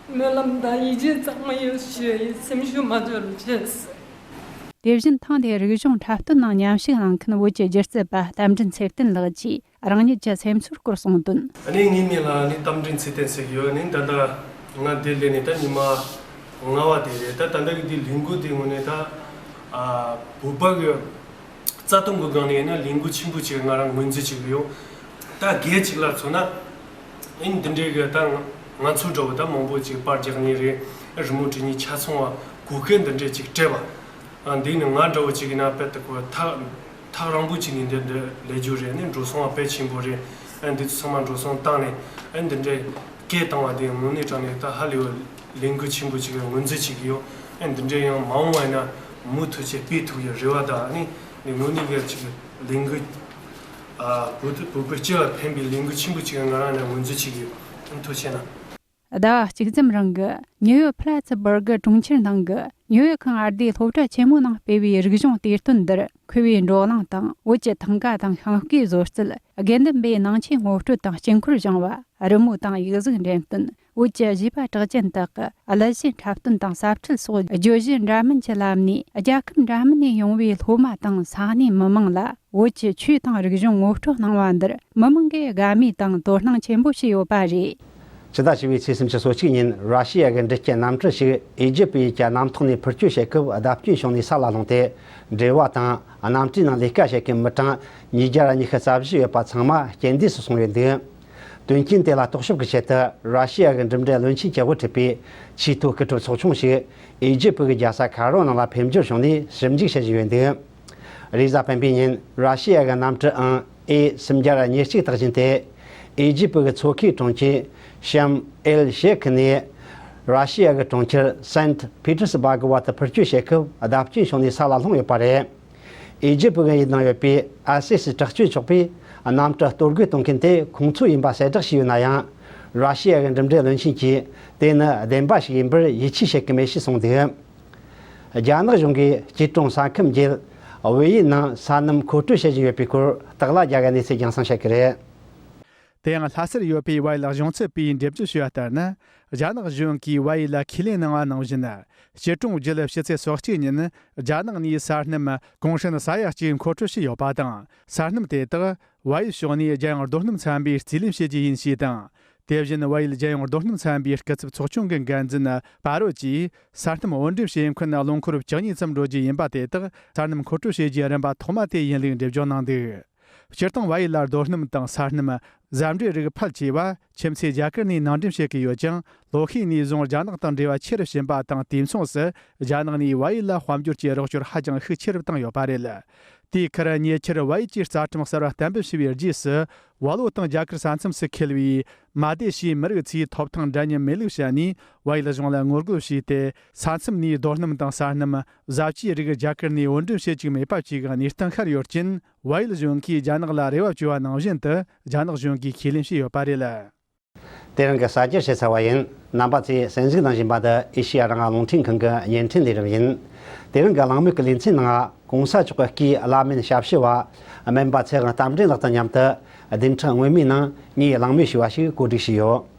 སྨོན་ལམ་དང་ཡིད་ཆེས་གཙང་མ་ཡོད་ཞུ་ཡི། སེམས་ཤུགས་མ་ཆག་རོགས་བྱས། དེ་བཞིན་ཐེངས་འདིའི་རིག་གཞུང་འཁྲབ་སྟོན་ནང་མཉམ་ཞུགས་གནང་མཁན་བོད་ཀྱི་སྒྱུ་རྩལ་པ་རྟ་མགྲིན་ཚེ་བརྟན་ལགས་ཀྱིས་རང་ཉིད་ཀྱི་སེམས་ཚོར་སྐོར་གསུངས་དོན། ཨ་ནི་ངའི་མིང་ལ་ཨ་ནི་རྟ་མགྲིན་ཚེ་བརྟན་ཟེར་གྱི་ཡོད། ཨ་ནི་ད་ལྟ་ང་འདིར་སླེབས་ནས་ད་ཉི་མ་ལྔ་པ་དེ་རེད། ད་ད་ལྟ་གི་འདི་ལས་འགུལ་དེ་ངོས་ནས་ད་ཨ་བོད་པ་གི་རྩ་དོན་གྱི་སྒང་ནས་ཡིན་ན་ལས་འགུལ་ཆེན་པོ་ཅིག་ང་རང་ངོས་འཛིན་བྱེད་ཀྱི་ཡོད། ད་སྒེར་ཅིག་ལ་མཚོན་ན་ཨ་ནི་འདི་འདྲའི་གི་ད་ང་ཚོ་འདྲ་བོ་ད་མང་པོ་ཅིག་པར་རྒྱག་མཁན་རེད། རི་མོ་འབྲི་མཁན་ཆ་ཚང་བ་གོ་སྐབས་འདི་འདྲའི་ཅིག་སྤྲད་པ། ཨ་འདི་ནི་ང་འདྲ་བོ་ཅིག་ཡིན་ན་དཔེ་ད་གོ་ཐག་ཐག་རིང་པོ་ཅིག་ནས་འདི་འདི་ལས་རྒྱུ་རེད། ནི་འགྲོ་སོང་བ་དཔེ་ཆེན་པོ་རེད། ཨ་འདི་ཚོ་ཚང་མ་འགྲོ་སོང་བཏང་ནས་ཨ་འདི་འདྲའི་སྐད་བཏང་བ་དེ་དངོས་གནས་དྲང་གནས་ད་ཧ་ལས་པའི་ལས་འགུལ་ཆེན་པོ་ཅིག་ངོས་འཛིན་བྱེད་ཀྱི་ཡོད། ཨ་འདི་འདྲའི་ཡང་མ་འོངས་པ་ཡིན་ན་མུ་མཐུད་བྱས་སྤེལ་ཐུབ་ཡོད་རེ་བ་དང་། ཨ་ནི་ནི་དངོས་གནས་གལ་ཆེ་གི་ལས་འགུལ། ཨ་བོད་དུ་བོད་པའི་སྤྱི་ལ་ཕན་པའི་ལས་འགུལ་ཆེན་པོ་ཅིག་ང་རང་ནས་ངོས་འཛིན་བྱེད་ཀྱི་ཡོད། ཐུགས་རྗེ་ཆེ་གནང་། ཟླ་བ་གཅིག་ཙམ་རིང་གི་ཉིའུ་ཡོག་ཕི་ལ་ཙི་སྦུར་གི་གྲོང་ཁྱེར་ནང་གི་ཉིའུ་ཡོག་ཁང་ཨར་སྡེའི་སློབ་གྲྭ་ཆེན་མོ་ནང་སྤེལ་བའི་རིག་གཞུང་དུས་སྟོན་འདིར་མཁས་པའི་བགྲོ་གླེང་དང་། བོད་ཀྱི་ཐང་ག་དང་ཤིང་བརྐོས་བཟོ་རྩལ། དགེ་འདུན་པའི་ནང་ཆོས་ངོ་སྤྲོད་དང་དཀྱིལ་འཁོར་སྦྱོང་བ། རི་མོ་དང་ཡིག་གཟུགས་འགྲེམས་སྟོན། བོད་ཀྱི་བཞེས་པ་གྲགས་ཅན་དག་གི་གླུ་གཞས་འཁྲབ་སྟོན་དང་ཟབ་ཁྲིད་སོགས་བརྗོད་གཞི་འདྲ་མིན་གྱི་ལམ་ནས་རྒྱལ་ཁབ་འདྲ་མིན་ནས་ཡོང་བའི་སློབ་མ་དང་ས་གནས་མི་མང་ལ་བོད་ཀྱི་ཆོས་དང་རིག་གཞུང་ངོ་སྤྲོད་གནང་བ་འདིར་མི་མང་གིས་དགའ་མོས་དང་དོ་སྣང་ཆེན་པོ་བྱས་ཡོད་པ་རེད། ཕྱི་ཟླ་བཞི་པའི་ཚེས་སུམ་ཅུ་སོ་གཅིག་ཉིན་ར་ཤི་ཡ་གི་འབྲི་སྐྱེལ་གནམ་གྲུ་ཞིག་ཨི་ཇིབ་ཡུལ་གྱི་གནམ་ཐོག་ནས་འཕུར་སྐྱོད་བྱེད་སྐབས་བརྡབ་སྐྱོན་བྱུང་ནས་ས་ལ་ལྷུང་སྟེ། འབྲེལ་བ་དང་གནམ་གྲུའི་ནང་ལས་ཀ་བྱེད་མཁན་མི་གྲངས་ཉིས་བརྒྱ་ཉི་ཤུ་རྩ་བཞི་ཡོད་པ་ཚང་མ་རྐྱེན་འདས་སུ་སོང་ཡོད་འདུག་དོན་རྐྱེན་དེ་ལ་རྟོག་ཞིབ་ཀྱི་ཆེད་དུ་ར་ཤི་ཡ་གི་འགྲིམ་འགྲུལ་བློན་ཆེན་གྱིས་དབུ་ཁྲིད་པའི་ཆེས་མཐོའི་སྐུ་ཚབ་ཚོགས་ཆུང་ཞིག་ཨི་ཇིབ་གི་རྒྱལ་ས་ཁ་རོ་ནང་ལ་ཕེབས་འབྱོར་བྱུང་ནས་ཞིབ་འཇུག་བྱེད་བཞིན་ཡོད་འདུག་རེས་གཟའ་སྤེན་པའི་ཉིན་ར་ཤི་ཡ་གི་གནམ་གྲུ་ཨང་ཨེ་སུམ་བརྒྱ་ཉེར་གཅིག་བཏགས་ཤིང་དེ་ཨི་ཇིབ་གི་མཚོ་ཁའི་གྲོང་ཁྱེར་ཤམ་ཨེལ་ཤེ་ཁི་ནས་ར་ཤི་ཡ་གི་གྲོང་ཁྱེར་སན་ཕི་ཏེར་སི་སྦར་གི་བར་དུ་འཕུར་སྐྱོད་བྱེད་སྐབས་བརྡབ་སྐྱོན་བྱུང་ནས་ས་ལ་ལྷུང་ཡོད་པ་རེད། ཨི་ཇིབ་གི་ཡུལ་ནང་ཡོད་པའི་ཨ་སི་སི་དྲག་སྤྱོད་ཚོགས་པས་གནམ་གྲུ་གཏོར་རྒོལ་གཏོང་མཁན་དེ་ཁོང་ཚོ་ཡིན་པ་གསལ་བསྒྲགས་བྱས་ཡོད་ན་ཡང་། ར་ཤི་ཡ་གི་འགྲིམ་འགྲུལ་བློན་ཆེན་གྱིས་དེ་ནི་བདེན་པ་ཞིག་ཡིན་པར་ཡིད་ཆེས་བྱེད་ཀྱི་མེད་ཞེས་གསུངས་འདུག་རྒྱ་ནག་གཞུང་གིས་སྐྱིད་གྲོང་ས་ཁུལ་བརྒྱད་ཝེ་ཡི་ནང་ས་སྣུམ་མཁོ་སྤྲོད་བྱེད་བཞིན་ཡོད་པའི་སྐོར་བརྟག་ལ་རྒྱག་གི་གནས་ཚུལ་རྒྱང་སྲིང་བྱེད་ཀྱི་རེད། དེ་ཡང་ལྷ་སར་ཡོད་པའི་ཝ་ཡི་ལ་གཞུང་ཚབ་པས་འགྲེལ་བརྗོད་ཞུས་པ་ལྟར་ན། རྒྱ་ནག་གཞུང་གིས་ཝ་ཡི་ལ་ཁས་ལེན་གནང་བ་ནང་བཞིན། སྐྱིད་གྲོང་བརྒྱད་ཕྱི་ཚེས་སོ་གཅིག་ཉིན་རྒྱ་ནག་ནས་ས་སྣུམ་གོང་ཧྲན་ས་ཡ་གཅིག་མཁོ་སྤྲོད་བྱས་ཡོད་པ་དང་། ས་སྣུམ་དེ་དག་ཝ་ཡི་ཕྱོགས་ནས་རྒྱལ་ཡོངས་རྡོ་སྣུམ་ཚན་པས་རྩིས་ལེན་བྱེད་རྒྱུ་ཡིན་ཞེས་དང་། དེ་བཞིན་ཝ་ཡི་རྒྱལ་ཡོངས་རྡོ་སྣུམ་ཚན་པའི་སྐུ་ཚབ་ཚོགས་ཆུང་གི་འགན་འཛིན་པ་རོ་ཅིས་ས་སྣུམ་བང་འགྲེམས་བྱེད་མཁན་རླངས་འཁོར་བཅུ་གཉིས་ཙམ་འགྲོ་རྒྱུ་ཡིན་པ། དེ་དག་ས་སྣུམ་མཁོ་སྤྲོད་བྱེད་རྒྱུའི་རིམ་པ་ཐོག་མ་དེ་ཡིན་ལུགས་འགྲེལ་བརྗོད་གནང་འདུག་སྤྱིར་བཏང་ཝ་ཡི་ལ་རྡོ་སྣུམ་དང་ས་སྣུམ། ཟ་འབྲུའི་རིགས་ཕལ་ཆེ་བ་ཁྱིམ་མཚེས་རྒྱ་གར་ནས་ནང་འདྲེན་བྱེད་ཀྱི་ཡོད་ཀྱང་། ལོ་ཤས་ནས་བཟུང་རྒྱ་ནག་དང་འབྲེལ་བ་ཆེ་རུ་ཕྱིན་པ་དང་། དུས་མཚུངས་སུ་རྒྱ་ནག་ནས་ཝ་ཡི་ལ་དཔལ་འབྱོར་གྱི་རོགས་སྐྱོར་ཧ་ཅང་ཤུགས་ཆེ་རུ་བཏང་ཡོད་པ་རེད། དེའི་ཁར་ཉེ་ཆར་ཝ་ཡི་གྱི་རྩ་ཁྲིམས་གསར་བ་གཏན་འབེབས་བྱས་པའི་རྗེས་སུ། ཝ་ལོ་དང་རྒྱ་གར་ས་མཚམས་སུ་འཁེལ་བའི་མ་དེ་ཤིའི་མི་རིགས་ཚོས་ཐོབ་ཐང་འདྲ་མཉམ་མེད་ལུགས་བཤད་ནས། ཝ་ཡི་ལ་གཞུང་ལ་ངོ་རྒོལ་བྱས་ཏེ། ས་མཚམས་ནས་རྡོ་སྣུམ་དང་ས་སྣུམ། ཟ་བཅའི་རིགས་རྒྱ་གར་ནས་བང་འགྲེམས་བྱེད་བཅུག་མེད་པ་བཅས་ཀྱི་གནས་སྟངས་ཤར་ཡོད་རྐྱེན། ཝ་ཡི་ལ་གཞུང་གིས་རྒྱ་ནག་ལ་རེ་བ་བཅོལ་བ་ནང་བཞིན་དུ། རྒྱ་ནག་གཞུང་གིས་ཁས་ལེན་བྱས་ཡོད་པ་རེད། དེ་རིང་གི་གསར་འགྱུར་ཞིབ་ཚགས་པ་ཡིན། རྣམ་པ་ཚོས་གསན་གཟིགས་གནང་བཞིན་པ་འདི་ཨེ་ཤེ་ཡ་རང་དབང་རླུང་འཕྲིན་ཁང་གི་བརྙན་འཕྲིན་ལས་རིམ་ཡིན། དེ་རིང་གི་གླེང་མོལ་གྱི་ལེ་ཚན་ནང་། གོང་ས་མཆོག་གི་སྐུའི་བླ་སྨན་ཞབས་ཞུ་བ་སྨན་པ་ཚེ་དབང་རྟ་མགྲིན་ལགས་དང་མཉམ་དུ་བདུན་ཕྲག་སྔོན་མའི་ནང་ངས་གླེང་མོལ་ཞུས་པ་ཞིག་གོ་སྒྲིག་བྱས་ཡོད།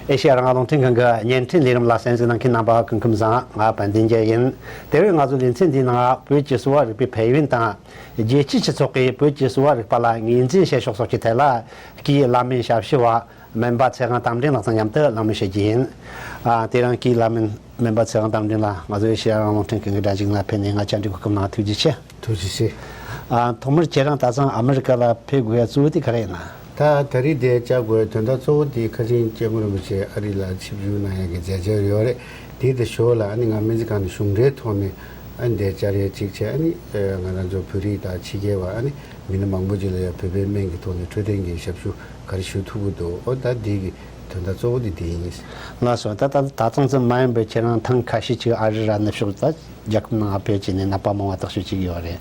ཨེ་ཤེ་ཡ་རང་དབང་རླུང་འཕྲིན་ཁང་གི་བརྙན་འཕྲིན་ལས་རིམ་ལ་གསན་གཟིགས་གནང་མཁན་རྣམ་པ་སྐུ་ཁམས་བཟང་། ང་དཔལ་ལྡན་རྒྱལ་ཡིན། དེ་རིང་ང་ཚོའི་ལེ་ཚན་འདིའི་ནང་བོད་ཀྱི་གསོ་བ་རིག་པའི་ཕན་ཡོན་དང་། རྒྱལ་སྤྱིའི་སྤྱི་ཚོགས་ཀྱིས་བོད་ཀྱི་གསོ་བ་རིག་པ་ལ་ངོས་འཛིན་བྱེད་ཕྱོགས་སོགས་ཀྱི་ཐད་ལ། སྐུའི་བླ་སྨན་ཞབས་ཞུ་བ་སྨན་པ་ཚེ་དབང་རྟ་མགྲིན་ལགས་དང་མཉམ་དུ་གླེང་མོལ་བྱེད་རྒྱུ་ཡིན། ཨ། དེ་རིང་སྐུའི་བླ་སྨན་སྨན་པ་ཚེ་དབང་རྟ་མགྲིན་ལགས་ང་ཚོའི་ཨེ་ཤེ་ཡ་རང་དབང་རླུང་འཕྲིན་ཁང་གི་སྒྲ་འཇུག་ནང་ཕེབས་ནས་ང་བཅར་འདྲི་གོ་སྐབས་གནང་བ་ཐུགས་རྗེ་ཆེ། ཐུགས་རྗེ་ཆེ། ཨ། ཐོག་མར་ཁྱེད་རང་ད་ཐེངས་ཨ་མི་རི་ཀ་ལ་ཕེབས་དགོས་ཡ་གཙོ་བོ་དེ་ག་རེ་ཡིན་ན། ད་ད་རེས་འདིར་བཅར་དགོས་ཡ་དོན་དག་གཙོ་བོ་དེ་ཁ་ཆེན་སྐྱབས་མགོན་རིན་པོ་ཆེ་ཨ་རི་ལ་ཆིབས་བསྒྱུར་གནང་ཡ་གི་མཛད་འཆར་ཡོད་རེད། དེ་དང་ཞོར་ལ་ཨ་ནི་ང་སྨན་རྩིས་ཁང་ནས་གཞུང་འབྲེལ་ཐོག་ནས་ཨ་ནི་འདིར་བཅར་ཡ་གཅིག་བྱས། ཨ་ནི་ང་རང་ཚོ་བོད་རིགས་དང་ཕྱི་རྒྱལ་བ་ཨ་ནི་མི་སྣ་མང་པོ་ཅིག་ལ་ཡ་བོད་པའི་སྨན་གྱི་ཐོག་ནས་འཕྲོད་བསྟེན་གྱི་ཞབས་ཞུ་ག་རེ་ཞུ་ཐུབ་ཀྱི་འདུག་ཨོ་ད་འདི་གི་དོན་དག་གཙོ་བོ་དེ་དེ་ཡིན། ལགས་སོ། ད་ད་ད་ཐེངས་ཙམ་མ་ཡིན་པའི་ཁྱེད་རང་ཐེངས་ཁ་ཤས་ཅིག་ཨ་རི་ར་ནུབ་ཕྱོགས་ད་རྒྱལ་ཁབ་ནང་ཕེབས་བྱས་ནས་ནད་པ་མང་བ་ཐག་གཅོད་བྱེད་ཀྱི་ཡོད་རེད།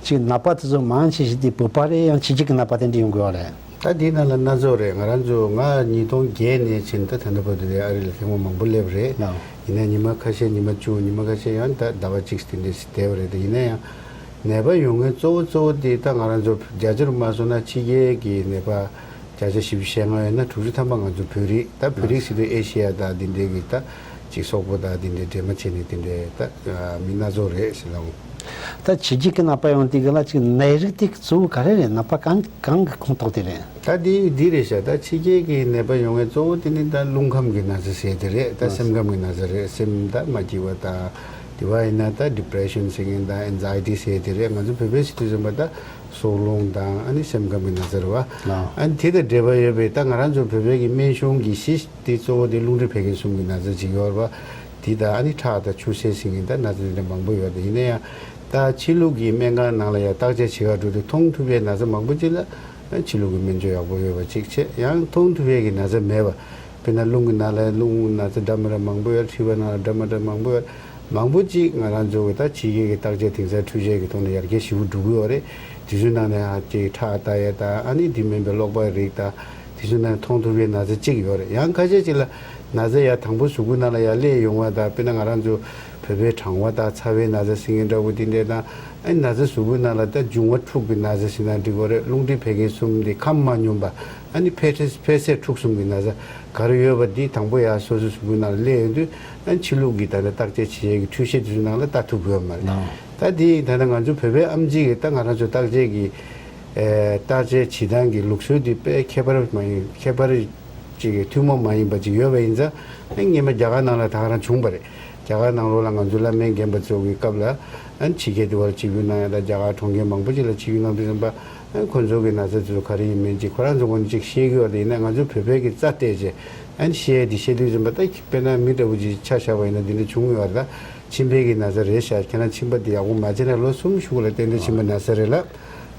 ཅིག་ནད་པ་དེ་ཚོ་མང་ཆེ་ཤོས་དེ་བོད་པ་རེད། ཡང་ཕྱི་རྒྱལ་གྱི་ནད་པ་དེ་འདྲ་ཡོང་གི་ཡོད་རེད། ད་འདི་ནང་ལ་སྣ་ཚོགས་རེད། ང་རང་ཚོ་ང་ཉིས་སྟོང་བརྒྱད་ནས་ཕྱིན་ད་ད་ལྟ་བར་དུ་དེ་ཨ་རི་ལ་ཐེངས་མ་མང་པོ་སླེབས་རེད། ལགས། ཡིན་ན་ཉི་མ་ཁ་ཤས་ཉི་མ་བཅུ་ཉི་མ་ཁ་ཤས་ཡང་ད་ཟླ་བ་གཅིག་དེ་འདྲས་ཞིག་བསྡད་པ་རེད། དེ་ཡིན་ན་ཡང་ནད་པ་ཡོང་མཁན་གཙོ་བོ་གཙོ་བོ་དེ་ད་ང་རང་ཚོ་རྒྱ་ཆེར་མ་སོང་ན་ཕྱི་རྒྱལ་གྱི་ནད་པ་བརྒྱ་ཆ་བཞི་བཅུ་ཞེ་ལྔ་ཡོད་ན་དྲུག་ཅུ་ཐམ་པ་ང་ཚོ་བོད་རིགས། ད་བོད་རིགས་ཟེར་དུས་ཨེ་ཤེ་ཡ་དང་འདི་འདྲས་ཀྱི་ད་ཅིག་སོག་པོ་དང་འདི་འདྲས་འདྲེས་མ་བྱས་ནས་འདི་འདྲས་ད་མི་སྣ་ཚོགས་རེད་ཟེར་ལབ། ད་ཕྱི་རྒྱལ་གྱི་ནད་པ་ཡོང་དུས་ག་ལ་ཅིག་ནད་རིགས་དེ་གཙོ་བོ་ག་རེ་རེད། ནད་པ་གང་གང་གི་ཁོངས་གཏོགས་དེ་རེད། ད་འདི་འདི་རེད་ཤག་ད་ཕྱི་རྒྱལ་གྱི་ནད་པ་ཡོང་བའི་གཙོ་བོ་དེ་ནི་ད་རླུང་ཁམས་ཀྱི་ན་ཚ་ཟེར་དེ་རེད། ད་སེམས་ཁམས་ཀྱི་ན་ཚ་རེད། སེམས་ད་མ་སྐྱིད་པ་དང་དེ་བ་ཡིན་ན་ད་ཌི་པི་རེ་ཤན་ཟེར་མཁན་དང་ཨེན་ཛའི་ཊི་ཟེར་དེ་རེད། ང་ཚོ་བོད་པའི་སྤྱི་ཚོགས་ཟིན་པ་ད་སྲོག་རླུང་དང་ཨ་ནི་སེམས་ཁམས་ཀྱི་ན་ཚ་རེད་བ། ཨ་ནི་དེ་དང་འབྲེལ་བ་ཡོད་པའི་ད་ང་རང་ཚོ་བོད་པའི་གི་སྨན་གཞུང་གི་གཞི་དེ་གཙོ་བོ་དེ་རླུང་མཁྲིས་བད་ཀན་གསུམ་གྱི་ན་ཚ་ཅིག་ཡོད་རེད་བ། དེ་དང་ཨ་ནི་ཁྲག་དང་ཆུ་སེར་ཟེར་མཁན་ད་ན་ཚ་དེ་འདྲ་མང་པོ་ཡོད་རེད། ཡིན་ན་ཡང་ད་ཕྱི་ལུགས་ཀྱི་སྨན་ཁང་ནང་ལ་ཡང་བརྟག་དཔྱད་བྱེད་ག་འགྲོ་དུས་མཐོང་ཐུབ་པའི་ན་ཚ་མང་པོ་ཅིག་ལ་ཨ་ཕྱི་ལུགས་ཀྱི་སྨན་བཅོས་ཡག་པོ་ཡོད་པ་ཅིག་བྱས། ཡང་མཐོང་ཐུབ་པའི་གི་ན་ཚ་མེད་པ། དཔེར་ན་རླུང་གི་ནང་ལ་རླུང་ན་ཚ་འདྲ་མི་འདྲ་མང་པོ་ཡོད། མཁྲིས་པའི་ནང་ལ་འདྲ་མི་འདྲ་མང་པོ་ཡོད། མང་པོ་ཅིག་ང་རང་ཚོ་གི་ད་ཕྱི་རྒྱལ་གྱི་བརྟག་དཔྱད་དེང་སང་འཕྲུལ་ཆས་ཀྱི་ཐོག་ནས་ཡར་རྒྱས་ཞེ་པོ་འགྲོ་གི་ཡོད་རེད། དེ་ཚོའི་ནང་ནས་ཨ་ཅིག་ཁྲག་ལྟ་ཡས་དང་ཨ་ནི་དེ་མིན་པའི་གློག་པའི་རིགས་དང་དེ་ཚོའི་ནང་མཐོང་ཐུབ་པའི་ན་ཚ་གཅིག་ཡོད་རེད། ཡང་ཁ་ཤས་ཅིག་ལ་ན་ཚ་ཡར་དང་པོ་གཟུགས་པོའི་ནང་ལ་ཡར་སླེབས་ཡོང་བ་དང་། དཔེར་ན་ང་རང་ཚོ་བོད་པའི་གྲང་བ་དང་ཚ་བའི་ན་ཚ་ཟེར་མཁན་འདྲ་བོ་དེ་འདྲས་དང་། ཨ་ནི་ན་ཚ་གཟུགས་པོའི་ནང་ལ་ད་འབྱུང་བ་འཁྲུགས་པའི་ན་ཚ་ཟེར་ན་འགྲིག་གི་རེད། རླུང་མཁྲིས་བད་ཀན་གསུམ་དེ་ཁམས་མ་སྙོམས་པ། ཨ་ནི་འཕེལ་འཕེལ་ཟད་འཁྲུགས་གསུམ་གྱི་ན་ཚ་ག་རེ་ཡོད་པ་འདི་དང་པོ་ཡར་སོ་སོའི་གཟུགས་པོའི་ནང་ལ་སླེབས་ཡོང་དུས། ཨ་ནི་ཕྱི་ལུགས་ཀྱི་ད་ལྟ་བརྟག་དཔྱད་བྱེད་ཡས་ཀྱི་འཕྲུལ་ཆས་དེ་ཚོའི་ནང་ལ་ལྟ་ཐུབ་ཀྱི་ཡོད་མ་རེད། ད་དེ་ད་ལྟ་ང་ཚོ་བོད་པའི་ཨེམ་ཆི་གི་ད་ང་རང་ཚོ་བརྟག་དཔྱད་ཀྱི་ཨེ་བརྟག་དཔྱད་བྱེད་སྟངས་ཀྱི་ལུགས་སྲོལ་དེ་དཔེ་ཁྱད་པར་མ་ཡིན། ཁྱད་པར་ཅིག་གི་ཐུན་མོང་མ་ཡིན་པ་ཅིག་ཡོད་པ་ཡིན་ཙང་། ཨ་སྔོན་མ་རྒྱ་གར་ནང་ལ་ད་ག་རང་བྱུང་བ་རེད། རྒྱ་གར་ནང་ལོགས་ལ་ང་ཚོ་བླ་སྨན་རྒན་པ་ཚོ་གི་སྐབས་ལ་ཨ་ནི་ཕྱི་རྒྱལ་དུ་བར་ཆིབས་བསྒྱུར་གནང་ཡ་དང་རྒྱ་གར་གྲོང་ཁྱེར་མང་པོ་ཅིག་ལ་ཆིབས་བསྒྱུར་གནང་དུས་ཙམ་པ། ཨ་ཁོ་ཚོ་གི་ན་ཚ་དེ་ཚོ་ག་རེ་ཡིན་མིན་ཅིག་ཁོ་རང་ཚོ་ངོས་ནས་ཅིག་ཤེས་ཀྱི་ཡོད་རེད། ཡིན་ན་ང་ཚོ་བོད་པའི་གི་རྩ་གཏད་བྱས་ཨ་ནི་བཤད་ཡ་དེ་བཤད་དུས་ཙམ་པ། ད་དཔེར་ན་མི་འདྲ་བོ་ཅིག་ཆ་བཞག་པ་ཡིན་ན་འདི་འདྲ་བྱུང་ཡོད་རེད། ད་མཆིན་པའི་གི་ན་ཚ་རེད་ཤག་ཁྱེད་རང་མཆིན་པ་འདི་ཡག་པོ་མ་བྱས་ན་ལོ་གསུམ་གཞུག་ལ་ཏན་ཏན་མཆིན་པའི་ན་ཚ་རེད་ལབ།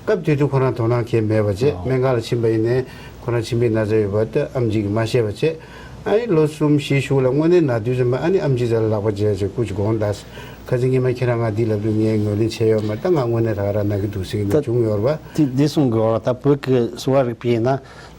སྐབས་དེ་དུས་ཁོ་རང་དོ་སྣང་གང་ཡང་མེད་པ་བྱས། སྨན་ཁང་ལ་ཕྱིན་པ་ཡིན་ནའི་ཁོ་རང་མཆིན་པའི་ན་ཚ་ཡོད་པ་དེ་ཨེམ་ཆི་གིས་མ་ཤེས་པ་བྱས། ཨ་ནི་ལོ་གསུམ་བཞི་གཞུག་ལ་དངོས་གནས་ན་དུས་ཙམ་པ་ཨ་ནི་ཨེམ་ཆི་རྩ་ལ་ལག་པ་འཇལ་བྱས་སྐུ་མཁྱེན་དགོངས་དག། ཁ་སང་སྔོན་མ་ཁྱེད་རང་ང་འདི་ལབ་དུས་ངས་ངོས་ལེན་བྱས་ཡོད་མ་རེད། ད་ང་དངོས་གནས་ད་ག་རང་ན་གི་འདུག་ཟེར་གྱི་ད་འདུག་བྱུང་ཡོད་རེད་པ། དེ་འདི་གསུང་དགོས་པ། ད་བོད་ཀྱི་གསོ་བ་རིག་པས་ན་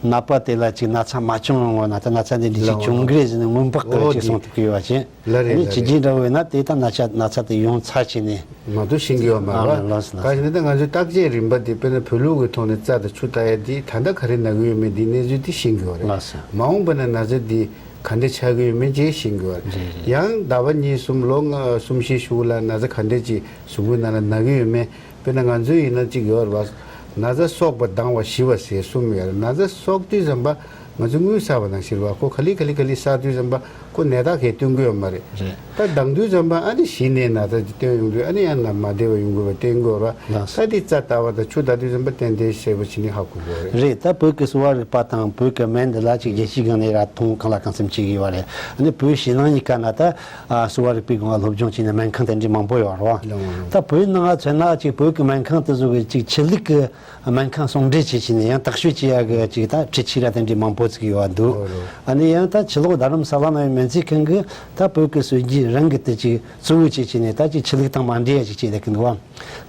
ནད་པ་དེ་ལ་ཅིག་ན་ཚ་མ་བྱུང་རུང་བ་ན་ད་ན་ཚ་འདི་འདི་ཅིག་ལགས་བྱུང་གི་རེད་ཟེར་ནས་སྔོན་དཔག་གི་ལ་ཅིག་གསུང་ཐུབ་ཀྱི་ཡོད་པ་བྱས། ལ་རེད། ཨ་ནི་ལ་ཕྱི་རྒྱལ་རེད། འདྲ་བོ་ཡིན་ན་དེ་ད་ན་ཚ་ན་ཚ་དེ་ཡོང་ཚར་བྱས་ནས། མ་གཏོགས་ཤེས་ཀྱི་ཡོད་མ་རེད་པ། ལགས་སོ། ལགས་སོ། གང་ཡིན་ན་ད་ང་ཚོའི་བརྟག་དཔྱད་རིམ་པ་དེ་དཔེར་ན་བོད་ལུགས་ཀྱི་ཐོག་ནས་རྩ་དང་ཆུ་བརྟག་ཡ་དེ་ད་ལྟ་ག་རེ་ན་གི་ཡོད་མེད་དེ་གནས་ཚུལ་དེ་ཤེས་ཀྱི་ཡོད་རེད། ལགས་སོ། མ་འོངས་པ་ན་ན་ཚ་དེ་ག་འདྲ་ཆགས་ཀྱི་ཡོད་མེད་ཅེས་ཤེས་ཀྱི་ཡོད་རེད། རེད་རེད། ཡང་ཟླ་བ་གཉིས་གསུམ་ལོ་ལྔ་གསུམ་བཞི་གཞུག་ལ་ན་ཚ་ག་འདྲ་ཅིག་གཟུགས་པོའི་ནང་ལ་ན་གི་ཡོད་མེད། དཔེར་ན་ང་ཚོའི་ཡིན་ན་གཅིག་ཡོད་རེད་པ། ན་ཚ་གསོག་པ་ལྡང་བ་ཞི་བ་ཟེར་གསུམ་ཡོད་རེད། ན་ཚ་གསོག་དུས་ཙམ་པ་ང་ཚོ་དངུལ་བསགས་པ་ནང་བཞིན་རེད་པ། ཁོ་ག་ལེ་ག་ལེ་ག་ལེ་བསགས་དུས་ཙམ་པ་ཁོ་ནད་རྟགས་གས་སྟོན་གྱི་ཡོད་མ་རེད། རེད། ད་ལྡང་དུས་ཙམ་པ་ཨ་ནི་གཞི་ནས་ན་ཚ་ཅིག་སྟོན་ཡོང་དུས་ཨ་ནི་ཡང་ན་མ་བདེ་བ་ཡོང་དགོས་པ་སྟོན་གྱི་ཡོད་རེད་པ། ལགས་སོ། ད་དེ་རྩ་ལྟ་བ་དང་ཆུ་ལྟ་དུས་ཙམ་པ་ཏན་ཏན་གསལ་པོ་བྱས་ནས་ཧ་གོ་གི་ཡོད་རེད། རེད། ད་བོད་ཀྱི་གསོ་བ་རིག་པ་དང་བོད་ཀྱི་སྨན་འདི་ལ་ཅིག་རྒྱལ་སྤྱིའི་སྒང་ནས་ར་མཐོང་གང་ལ་གང་འཚམ་བྱེད་ཀྱི་ཡོད་རེད། ཨ་ནི་བོད་ཕྱི་ནང་གཉིས་ཀ་ན་ད་ཨ་གསོ་བ་རིག་པའི་སྒང་ལ་སློབ་སྦྱོང་བྱས་ནས་སྨན་ཁང་དེ་འདྲའི་མང་པོ་ཡོད་རེད་པ། ལགས་སོ། ད་བོད་ནང་ང་མཚོན་ན་ཅིག་བོད་ཀྱི་སྨན་ཁང་དེ་ཚོ་གི་ཅིག་ཕྱི་ལུགས་ཀྱི་སྨན་ཁང་ཟུང་འབྲེལ་བྱེད་བྱས་ནས་ཡང་བརྟག་དཔྱད་བྱེད་ཡག་གི་ཅིག་ད་འཕྲུལ་ཆས་ར་དེ་འདྲའི་མང་པོ་ཅིག་ཡོད་འདུག། ཨོ་རེད། ཨ་ནི་ཡང་ད་ཕྱི་ལོགས་རྡ་རམ་ས་ལ་ན་ཡོད་སྨན་རྩིས་ཁང་གིས་ད་བོད་ཀྱི་སྲོལ་རྒྱུན་རང་གི་དེ་ཅིག་གཙོ་བོ་བྱེད་བྱས་ནས་ད་ཅིག་ཕྱི་ལུགས་དང་མ་འདྲེས་ཡ་ཅིག་བྱས་བསྡད་ཀྱི་འདུག་བ།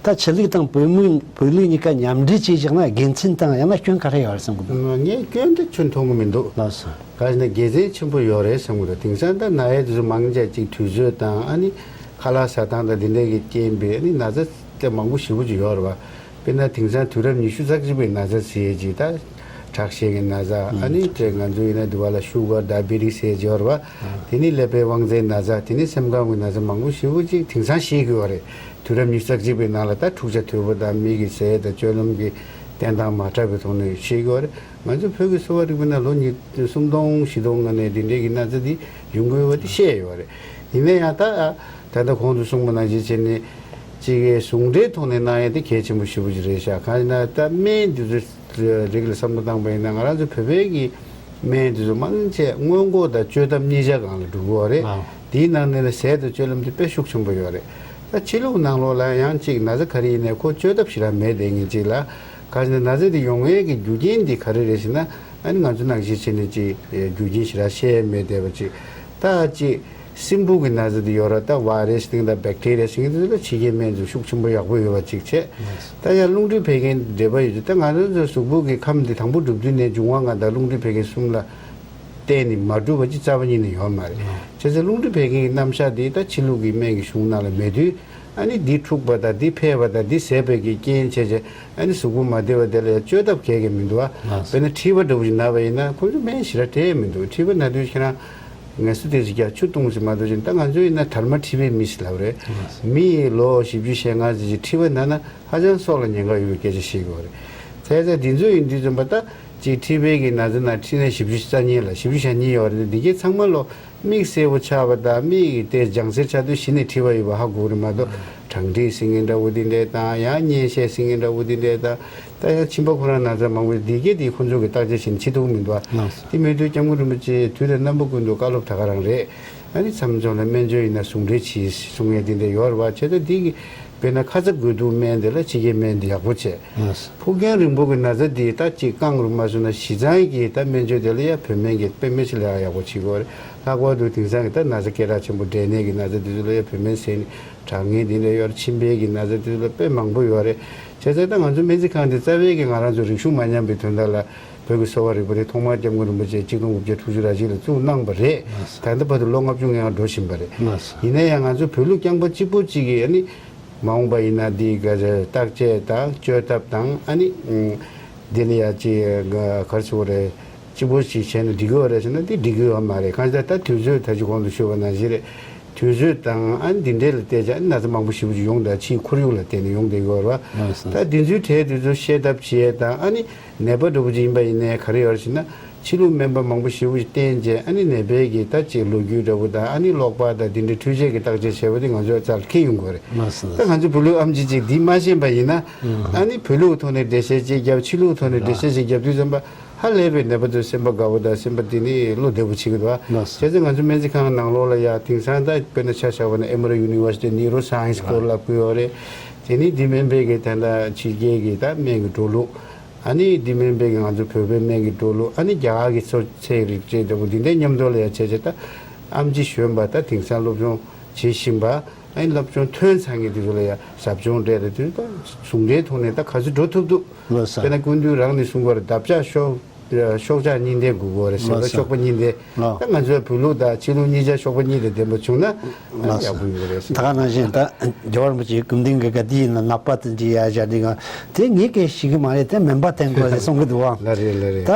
ད་ཕྱི་ལུགས་དང་བོད་མི་བོད་ལུགས་གཉིས་ཀ་མཉམ་འབྲེལ་བྱས་བཞག་ན་དགེ་མཚན་དང་ཡང་ན་སྐྱོན་ག་རེ་ཡོད་རེད་བསམ་གི་འདུག། ངས་སྐྱོན་དེ་ཁྱོན་མཐོང་གི་མི་འདུག། ལགས་སོ། གང་ཡིན་ན་དགེ་མཚན་ཆེན་པོ་ཡོད་རེད་བསམ་གི་འདུག། དེང་སང་ད་ན་ཡས་དེ་ཚོ་མང་ཆེ་ཅིག་དུས་ཚོད་དང་ཨ་ནི་ཁ་ལག་ཟ་སྟངས་དང་དེ་འདྲས་ཀྱི་རྐྱེན་པས་ཨ་ནི་ན་ཚ་དེ་མང་པོ་ཞེ་པོ་ཅིག་ཡོད་རེད་བ། དཔེར་ན་དེང་སང་དུས་རབས་ཉི་ཤུ་རྩ་གཅིག་པའི་ན་ཚ་ཟེར་ཡས་ཅིག་ད་ཁྲག་ཤེད་ཀྱི་ན་ཚ། ཨ་ནི་དེ་ང་ཚོ་ཡིན་ན་དུ་བ་ལ་ཤུ་གར་ཌའི་བེ་ཊིས་ཟེར་ཡས་ཅིག་ཡོད་རེད་བ། དེ་ནི་ཀླད་པའི་དབང་རྩའི་ན་ཚ། དེ་ནི་སེམས་ཁམས་ཀྱི་ན་ཚ་མང་པོ་ཞེ་པོ་ཅིག་དེང་སང་ཤེས་དགོས་བ་རེད། དུས་རབས་ཉི་ཤུ་རྩ་གཅིག་པའི་ནང་ལ་ད་འཁྲུག་ཆ་དོད་པོ་དང་མི་གི་ཟས་དང་སྤྱོད་ལམ་གྱི་བསྟེན་སྟངས་མ་འདྲ་བའི་ཐོག་ནས་ཤེས་དགོས་བ་རེད། ང་ཚོ་བོད་ཀྱི་གསོ་བ་རིག་པའི་ནང་ལོ་ཉིས་སུམ་སྟོང་བཞི་སྟོང་སྔོན་ནས་འདི་འདྲའི་གི་ན་ཚ་འདི་ཡོང་གི་ཡོད་པ་དེ་ཤེས་ཡོད་རེད། ཡིན་ན་ཡང་ད་ད་ལྟ་གོང་དུ་གསུངས་པ་ནང་བཞིན་བྱས་ནས་གཅིག་གི་ཟུང་འབྲེལ་ཐོག་ནས་གནང་ཡ་དེ་གལ་ཆེན་པོ་ཞེ་པོ་ཅིག་རེད་ཤག། གང་ཡིན་ན་ད་སྨན་འདི་ཚོ་རིགས་ལ་བསམ་བློ་བཏང་པ་ཡིན་ན་ང་རང་ཚོ་བོད་པའི་གི་སྨན་འདི་ཚོ་མང་ཆེ་སྔོན་འགོག་དང་བཅོས་ཐབས་གཉིས་ཆ་སྒང་ལ་འགྲོ་གི་ཡོད་རེད། ཨང་། དེའི་ནང་ནས་ཟས་དང་སྤྱོད་ལམ་དེ་དཔེ་ཤུགས་ཆེན་པོ་ཡོད་རེད། ད་ཕྱི་ལུགས་ནང་ལོགས་ལ་ཡང་གཅིག་ན་ཚ་ག་རེ་ཡིན་ནའི་ཁོ་བཅོས་ཐབས་ཞེ་དྲག་མེད་དེ་ངེས་གཅིག་ལ། གང་ཡིན་ན་ན་ཚ་དེ་ཡོང་ཡས་ཀྱི་རྒྱུ་རྐྱེན་འདི་ག་རེ་རེད་ཟེར་ན། ཨ་ནི་ང་ཚོ་ནང་བཞིན་བྱས་ནས་ཅིག་རྒྱུ་རྐྱེན་ཞེ་དྲག་བཤད་ཡས་མེད་བསྡད་པ་ཅིག། ད་ཅིག་ སྲིན་འབུ་གི་ན་ཚ་དེ་ཡོད་ར། ད་བྷ་རེ་སི་དང་ད་བེག་ཊི་རི་ཡ་ཟེར་མཁན་དེ་ཚོ་ལ་ཕྱི་རྒྱལ་སྨན་ཚོ་ཤུགས་ཆེན་པོ་ཡག་པོ་ཡོད་པ་གཅིག་བྱས། ད་ཡང་རླུང་མཁྲིས་བད་ཀན་འདྲེས་པ་ཡོད་དུས་ད་ང་རང་ཚོ་གཟུགས་པོ་གི་ཁམས་འདི་དང་པོ་གྲུབ་དུས་ནས་འབྱུང་བ་ལྔ་དང་རླུང་མཁྲིས་བད་ཀན་གསུམ་ལ་བརྟེན་ནས་མ་གྲུབ་པ་ཅིག་རྩ་བ་ཉིད་ནས་ཡོད་མ་རེད། བྱས་ཙང་རླུང་མཁྲིས་བད་ཀན་གྱི་རྣམ་གཞག་འདི་ད་ཕྱི་ལུགས་ཀྱི་སྨན་གྱི་གཞུང་ནང་ལ་མེད་དུས། ཨ་ནི་འདི་འཁྲུགས་པ་དང་འདི་འཕེལ་བ་དང་འདི་ཟད་པའི་གི་རྐྱེན་བྱས་བྱས། ཨ་ནི་གཟུགས་པོ་མ་བདེ་བ་དེ་ལ་ཡང་བཅོས་ཐབས་གས་གས་མི་འདུག་ཨ། དཔེར་ན་མཁྲིས་པ་འདྲ་བོ་ཞིག་ན་བ་ཡིན་ན་ཁོ་ཚོ་སྨན་ཞེ་དྲག་སྤྲད་མི་འདུག་མཁྲིས་པ་ན་དུས་ཁྱེད་རང་ངལ་གསོ་དེ་ཞིག་རྒྱག་ཆུ་བཏུང་ཞིག་མ་གཏོགས་ཅིག་ད་ང་ཚོ་ཡིན་ན་དར་མ་མཁྲིས་པའི་མི་ཞིག་ལབ་རེད། མི་ཡི་ལོ་བཞི་བཅུ་ཞེ་ལྔ་ཙམ་ཞིག་མཁྲིས་པ་ན་ན་ཧ་ཅང་སྲོག་ལ་ཉེན་ཁ་ཡོད་པའི་སྐད་ཆ་བཤད་ཀྱི་ཡོད་རེད། བྱས་ཙང་འདི་ཚོ་ཡིན་དུས་ཙམ་པ་ད་ཅིག་མཁྲིས་པའི་གི་ན་ཚ་ན་མཁྲིས་ནད་བཞི་བཅུ་རྩ་གཉིས་ལ་བཞི་བཅུ་ཞེ་གཉིས་ཡོད་རེད། འདི་གའི་ཚང་མ་ལོ། མིག་སེར་པོ་ཆགས་པ་དང་མིག་གི་ལྟེ་ལྗང་སེར་ཆགས་དུས་གཞི་ནས་མཁྲིས་པ་ཡོད་པ་ཧ་གོ་གི་རེད་མ་གཏོགས། གྲང་མཁྲིས་ཟེར་མཁན་འདྲ་བོ་དེ་འདྲས་དང་ཡང་གཉན་ཤས་ཟེར་མཁན་འདྲ་བོ་དེ་འདྲས་དང་། ད་ཡང་མཆིན་པ་ཁོ་རང་ན་ཚ་མང་པོ་འདི་གས་དེ་ཁོ་ཚོ་གི་བརྟག་དཔྱད་བྱས་ནས་བྱེད་ཐུབ་ཀྱི་མི་འདུག་ཨ། དེ་མེད་དུས་སྐྱབས་མགོན་རིན་པོ་ཆེ་དུས་དང་རྣམ་པ་ཀུན་ཏུ་བཀའ་སློབ་ད་ག་རང་རེད། ཨ་ནི་མཚམས་མཚམས་ལ་སྨན་བཅོས་ཡིན་ན་ཟུང་འབྲེལ་གྱིས་གསུང་ཡས་དེ་འདྲས་ཡོད་རེད་བ། བྱས་ཙང་འདི་གི་དཔེར་ན་ཁ་ཚ་དགོས་གཏུག་སྨན་དེ་ལ་ཕྱི་རྒྱལ་སྨན་འདི་ཡག་པོ་བྱས། ཕུགས་རྒྱང་རིང་པོ་གི་ན་ཚ་འདི་ད་ཅིག་རྐང་རུ་མ་སོང་ན་བཞི་ཚང་གི་ད་སྨན་བཅོས་དེ་ལ་ཡ་བོད་སྨན་གྱི་དཔེ་མི་སྲིད་ལས་ཀ་ཡག་པོ་བྱེད་ཀྱི་ཡོད་རེད། ལྷག་པར་དུ་དེང་སང་གི་ད་ན་ཚ་སྐད་གྲགས་ཆེན་པོ་འབྲས་ནད་ཀྱི་ན་ཚ་དེ་ཚོ་ལ་ཡ་བོད་སྨན་ཟས་ནས་དྲག་ངན་དེ་འདྲ་ཡོད་རེད། མཆིན་པའི་གི་ན་ཚ་དེ་ཚོ་ལ་དཔེ་མང་པོ་ཡོད་རེད། བྱས་ཙང་ད་ང་ཚོ་སྨན་རྩིས་ཁང་དེ་རྩ་བའི་གི་ང་རང་ཚོ་རིག་གཞུང་མ་ཉམས་པའི་དོན་དག་ལ་བོད་ཀྱི་གསོ་བ་རིག་པ་དེ་ཐོག་མར་སྐྱབས་མགོན་རིན་པོ་ཆེ་གཅིག་སྟོང་དགུ་བརྒྱ་དྲུག་ཅུ་རེ་གཅིག་ལ་བཙུགས་གནང་པ་རེད། ད་ལྟ་བར་དུ་ལོ་ལྔ་བཅུ་ང་ལྔ་འགྲོ་བཞིན་པ་རེད། ཡིན་ན་ཡང་ང་ཚོ་བོད་ལུགས་རྐྱང་པ་གཅིག་པོ་གཅིག་གིས་ཨ་ནི། མ་འོངས་པ་ཡིན་ན་འདི་ག་རེ་བརྟག་དཔྱད་དང་བཅོས་ཐབས་དང་ཨ་ནི་ཨུམ། འདི་ལ་ཡ་ཅིག་ག་རེ་ཟེར་དགོས་རེད། གཅིག་པོ་ཞིག་བྱས་ན་འགྲིག་གི་ཡོད་རེད་ཟེར་ན་འདི་འགྲིག་གི་ཡོད་མ་རེད། གང་ལྟར་ད་དུས་ཚོད་ད་ཅི་གོང་དུ་ཞུས་པ་ནང་བཞིན་རེད། དུས་ཚོད་དང་ཨ་ནི་འདི་འདྲས་ལ་བལྟས་ཀྱང་ཨ་ནི་ན་ཚ་མང་པོ་ཞེ་པོ་ཅིག་ཡོང་དང་ཕྱིའི་ཁོར་ཡུག་ལ་བརྟེན་ནས་ཡོང་བསྡད་ཀྱི་ཡོད་རེད་བ། ད་འདི་ཚོའི་གྲས་དེ་ཚོ་ཤེས་ཐབས་བྱེད་ཡས་དང་ཨ་ནི་ནད་པ་འདྲ་པོ་ཅིག་ཡིན་པ་ཡིན་ནའི་ག་རེ་ཡོད་རེད་ཟེར་ན། ཕྱི་ལུགས་སྨན་པ་མང་པོ་ཞེ་པོ་ཞིག་བསྟེན་རྗེས་ཨ་ནི་ནད་པའི་གི་ད་ཅིག་ལོ་རྒྱུས་འདྲ་པོ་དང་ཨ་ནི་ཀློག་པ་དང་འདི་འདྲའི་འཕྲུལ་ཆས་ཀྱི་བརྟག་དཔྱད་བྱས་པ་དེ་ང་ཚོའི་རྩ་ལ་འཁེལ་ཡོང་གི་རེད། ད་ང་ཚོ་བོད་ལུགས་ཨེམ་ཆི་ཅིག་འདི་མ་ཤེས་པ་ཡིན་ན་ཨ་ནི་བོད་ལུགས་ཐོག་ནས་འགྲེལ་བཤད་ཅིག་བརྒྱབ། ཕྱི་ལུགས་ཐོག་ནས་འགྲེལ་བཤད་ཅིག་བརྒྱབ་དུས་ཙམ་པ་ཧ་ལས་པའི་ནད་པ་ཚོའི་སེམས་པ་དགའ་པོ་དང་སེམས་པ་འདི་ནི་བློ་བདེ་པོ་བྱེད་ཀྱི་འདུག་བྱས་ཙང་ང་ཚོ་སྨན་རྩིས་ཁང་ནང་ལོགས་ལ་ཡ་དེང་སང་ད་དཔེར་ན་ཆ་བཞག་པ་ན་Emory University Neuroscience སྐོར་ལབ་ཀྱི་ཡོད་རེད། དེ་ནི་འདི་སྨན་པའི་གི་ད་ལྟ་ཕྱི་རྒྱལ་གྱི་ད་སྨན་གྱི་འགྲོ་ལུགས། ཨ་ནི་འདི་སྨན་པའི་གི་ང་ཚོ་བོད་པའི་སྨན་གྱི་འགྲོ་ལུགས། ཨ་ནི་རྒྱ་གར་གྱི་གསོ་ཚད་རིག་བྱེད་འདྲ་པོ་འདི་འདྲའི་མཉམ་དུ་ལ་ཡ་བྱས་བྱས་ད་ཨེམ་ཆི་གཞོན་པ་ད་དེང་སང་སློབ་སྦྱོང་བྱེད་བཞིན་པ། ཨ་ནི་སློབ་སྦྱོང་ཐོན་ཚར་མཁན་དེ་ཚོ་ལ་ཡ་ཟབ་སྦྱོང་སྤྲད་ལ་དུས་ད་ཟུང་འབྲེལ་ཐོག་ནས་ད་ག་ཚོད་འགྲོ་ཐུབ་ཐུབ། དཔེར་ན་སྐུ་མདུན་རང་ནས་གསུང་གི་ཡོད་རེད། བརྡབ་ཆག་ཤོག་ཤོག་ཆག་གཉིས་ལྡན་དགོས་ཀྱི་ཡོད་རེད་ཟེར་བ། ཤོག་པ་གཉིས་ལྡན། ད་ང་ཚོའི་བོད་ལུགས་དང་ཕྱི་ལུགས་གཉིས་ཆ་ཤོག་པ་གཉིས་ལྡན་ལྡན་པ་བྱུང་ན་ཡག་པོ་ཡོད་རེད། ད་ག་ནང་བཞིན་ད་རྒྱལ་བ་རིན་པོ་ཆེའི་སྐུ་མདུན་གྱི་དགའ་ལྡན་ཡིན་ན་ནག་པ་དེ་འདྲ་ཡ་བཞག་འདི་ག་དེ་ངས་སྐད་ཤེས་ཀྱི་མ་རེད། དེ་མིན་པ་བསྟན་དགོས་རེད་གསུང་གི་འདུག་ཨང་། ལ་རེད་ལ་རེད། ད་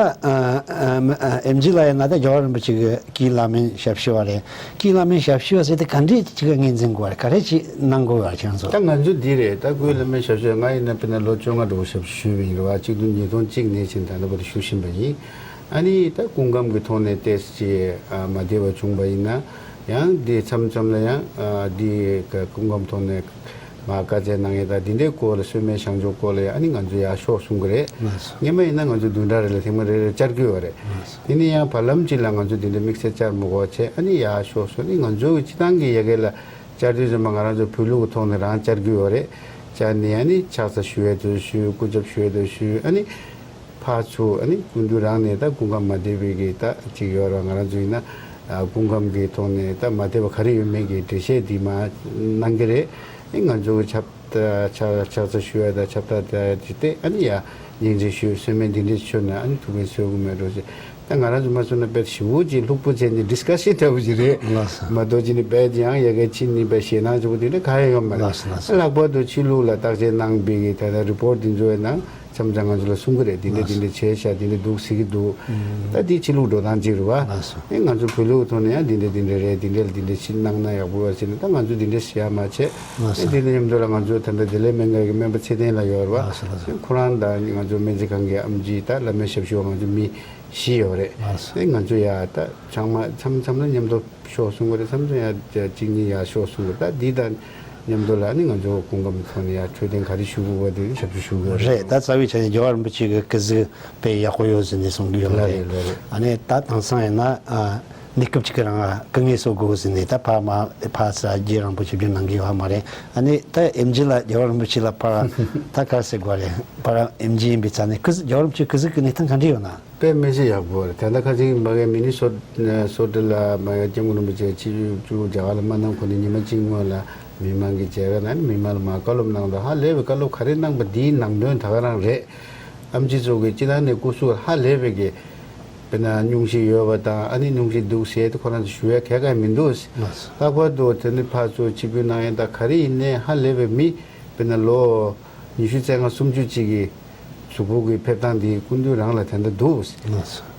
ཨེམ་ཆི་ལ་ཡིན་ན་ད་རྒྱལ་བ་རིན་པོ་ཆེ་གི་བཀའི་བླ་མའི་ཞབས་ཕྱི་བ་རེད། བཀའི་བླ་མའི་ཞབས་ཕྱི་བ་ཟེར་དེ་ག་འདྲས་ཅིག་ངོས་འཛིན་དགོས་རེད། ག་རེ་ཅིག་གནང་དགོས་རེད་ཁྱེད་ཚོ། ད་ང་ཚོ་འདི་རེད། ད་བཀའི་བླ་མའི་ཞབས་ཕྱི་ང་ཡིན་ན་དཔེར་ན་ལོ་བཅོ་ལྔ་འགྲོ་ཞབས་ཕྱི་ཞུས་པ་ཡིན་རེད་བ། གཅིག་སྟོང་ཉིས་སྟོང་གཅིག་ནས་བྱས་ད་ལྟ་བར་དུ་ཞུ་བཞིན་པ་ཡིན། ཨ་ནི་ད་སྐུ་ཁམས་ཀྱི་ཐོག་ནས་ཏོག་ཙམ་ཅིག་མ་བདེ་བ་བྱུང་པ་ཡིན་ན་ཡང་འདི་མཚམས་མཚམས་ལ་ཡང་འདི་སྐུ་ཁམས་ཐོག་ནས་མ་བཀའ་སྩལ་གནང་ཡས་ད་འདི་འདྲའི་སྐོར་ལ་གསོལ་སྨན་བཤང་ཆོག་སྐོར་ལ་ཡང་ཨ་ནི་ང་ཚོ་ཡར་ཤོག་གསུང་གི་རེད། སྔོན་མ་ཡིན་ན་ང་ཚོ་བདུན་ཕྲག་རེ་ལ་ཐེངས་མ་རེ་རེ་བཅར་གྱི་ཡོད་རེད། དེ་ནས་ཡང་བར་ལམ་གཅིག་ལ་ང་ཚོ་འདི་འདྲ་དམིགས་བསལ་བཅར་མི་དགོས་བྱས་ཨ་ནི་ཡར་ཤོག་སོང་ནི་ང་ཚོའི་སྤྱི་བཏང་གི་ཡ་གི་ལ་བཅར་དུས་ཙམ་པ་ང་རང་ཚོ་བོད་ལུགས་ཀྱི་ཐོག་ནས་རང་བཅར་གྱི་ཡོད་རེད། བཅར་ནས་ཨ་ནི་ཕྱག་འཚལ་ཞུ་ཡས་དེ་ཞུ། སྐུ་ཚབ་ཞུ་ཡས་དེ་ཞུ། ཨ་ནི་ཕར་ཚུར་ཨ་ནི་སྐུ་མདུན་རང་ནས་ད་སྐུ་ཁམས་མ་བདེ་བའི་གི་ད་ཅིག་ཡོད་ར། ང་རང་ཚོ་ཡིན་ན་སྐུ་ཁམས་ཀྱི་ཐོག་ནས་ད་མ་བདེ་བ་ག་རེ་ཡོད་མེད་ཀྱི་འགྲེལ་བཤད་འདི་མར་གནང་གི་རེད། ཨ་ནི་ང་ཚོ་གི་ཆབ། ད་ཕྱག་ཕྱག་འཚལ་ཞུ་ཡ་དང་ཆབ་ཐག་དེ་དེ་ཨ་ནི་ཡ་སྙིང་རྗེ་ཞུ། གསོལ་སྨན་འདི་འདྲས་མཆོད་ན་ཨ་ནི་ཐུགས་ཕན་གསོས་ཀྱི་མེད་འགྲོ་ཟེར། ད་ང་རང་ཚོ་མ་གསུངས་ན་དཔེ་ཞེ་པོ་ཅིག་ལྷུག་པོ་བྱས་ནས་ཌིསི་ཀ་ཤན་འདྲ་བོ་ཅིག་རེད། ལགས་སོ། མ་གཏོགས་ཅི་ནི་དཔེ་ཡང་ཡ་གི་ཕྱི་ནི་དཔེ་ཞེད་སྣང་ཆེ་པོ་དེ་འདྲ་གང་ཡང་ཡོད་མ་རེད། ལགས་སོ་ལགས་སོ། ལྷག་པར་དུ་ཕྱི་ལུགས་ལ་བརྟག་དཔྱད་གནང་པའི་གི་ད་ལྟ་རི་པོར་ཊི་འདི་ཚོ་ཡང་ནང་མཚམས་མཚམས་ང་ཚོ་ལ་གསུང་གི་རེད། འདི་འདྲ་ལགས་འདི་འདྲ་བྱས་ཤག་འདི་འདྲ་འདུག་ཟེར་གི་འདུག་ད་འདི་ཕྱི་ལུགས་འགྲོ་སྟངས་གཅིག་རེད་བ། ལགས་སོ། ཨེ་ང་ཚོ་བོད་ལུགས་ཐོག་ནས་ཡང་འདི་འདྲ་འདི་འདྲ་རེད། འདི་འདྲ་ལ་འདི་འདྲ་ཞིག་གནང་ན་ཡག་པོ་བ་ཟེར་ནས་ད་ང་ཚོ་འདི་འདྲ་ཞིག་ཡ་མ་བྱས། ལགས་སོ། ཨེ་འདི་འདྲ་མཉམ་དུ་ལ་ང་ཚོ་ད་ལྟ་བདེ་ལེགས་སྨན་ཁང་གི་སྨན་པ་ཚེ་བརྟན་ལགས་ཡོད་རེད་བ། ལགས་སོ་ལགས་སོ། ཁོ་རང་དང་ང་ཚོ་སྨན་རྩིས་ཁང་གི་ཨེམ་ཆི་ད་བླ་མའི་ཞབས་ཞུ་བ་ང་ཚོ་མི་བཞི་ཡོད་རེད། ལགས་སོ། ཨེ་ང་ཚོ་ཡ་ད་ཚང་མ་མཚམས་མཚམས་ལ་མཉམ་དུ་ཤོག་གསུང་གི་རེད། མཚམས་མཚམས་ཡ་གཅིག་གཉིས་ཡ་ཤོག་གསུང་གི་རེད། ད་འདི་དང་མཉམ་དུ་ལ་ནི་ང་ཚོ་སྐུ་ཁམས་ཐོག་ནས་ཡ་འཕྲོད་བསྟེན་ག་རེ་ཞུ་དགོས་པ་དེ་ཞབས་ཞུ་ཞུ་དགོས་རེད། རེད། ད་རྩ་བའི་ཆ་ནས་རྒྱལ་བ་རིན་པོ་ཆེ་གི་སྐུ་གཟུགས་དཔེ་ཡག་པོ་ཡོད་ཟེར་ནས་གསུང་གི་ཡོད་རེད། རེད་རེད། ཨ་ནི་ད་དེང་སང་ཡིན་ན་ཨ་གནས་སྐབས་ཅིག་གི་རིང་ཨ་སྐུ་ངལ་གསོ་དགོས་ཟེར་ནས་ད་ཕར་མ་ཕར་ཚུར་རྒྱུན་རིང་པོ་ཞིག་རྒྱུན་གནང་གི་ཡོད་མ་རེད། ཨ་ནི་ད་ཨེམ་ཆི་ལགས་རྒྱལ་བ་རིན་པོ་ཆེ་ལ་ཕར་ད་ག་རེ་ཟེར་དགོས་རེད། ཕར་ཨེམ་ཆི་ཡིན་པའི་ཆ་ནས་སྐུ་གཟུགས་རྒྱལ་བ་རིན་པོ་ཆེ་སྐུ་གཟུགས་ཀྱི་གནས་སྟངས་ག་འདྲ་ཡོད་ན། དཔེ་མི་སྲིད་ཡག་པོ་རེད། ད་ལྟ་ཁ་སང་མ་གི་མི་ནི་སོ་སོ་ཊ་ལ་མ་གི་སྐྱབས་མགོན་རིན་པོ་ཆེ་ཆིབས་བསྒྱུར་རྒྱ་གར་ལ་མ་གནང་གོང་ནས་ཉི་མ་གཅིག་སྔོན་ལ་མི་མང་གི་མཇལ་ཁ་གནང་ནས་མི་མང་ལ་མ་བཀའ་སློབ་གནང་དང་། ཧ་ལས་པའི་བཀའ་སློབ་ག་རེ་གནང་པ་འདིའི་ནང་དོན་ད་ག་རང་རེད། ཨེམ་ཆི་ཚོ་གི་སྤྱི་བཏང་ནས་སྐུ་གཟུགས་ཧ་ལས་པའི་གི་དཔེར་ན་སྙུང་གཞི་ཡོད་པ་དང་ཨ་ནི་སྙུང་གཞི་འདུག་ཟེར་དེ་ཁོ་རང་ཚོ་ཞུ་ཡ་གལ་གལ་མི་འདུག་ལྷག་པར་དུ་དེ་ནི་ཕར་ཚུར་ཆིབས་བསྒྱུར་གནང་ཡ་དང་ག་རེ་ཡིན་ནའི་ཧ་ལས་པའི་མི་དཔེར་ན་ལོ་ཉི་ཤུ་རྩ་ལྔ་སུམ་ཅུ་ཅིག་གི་གཟུགས་པོ་གི་ཕེབས་སྟངས་འདི་སྐུ་མདུན་རང་ལ་དེ་འདྲ་འདུག་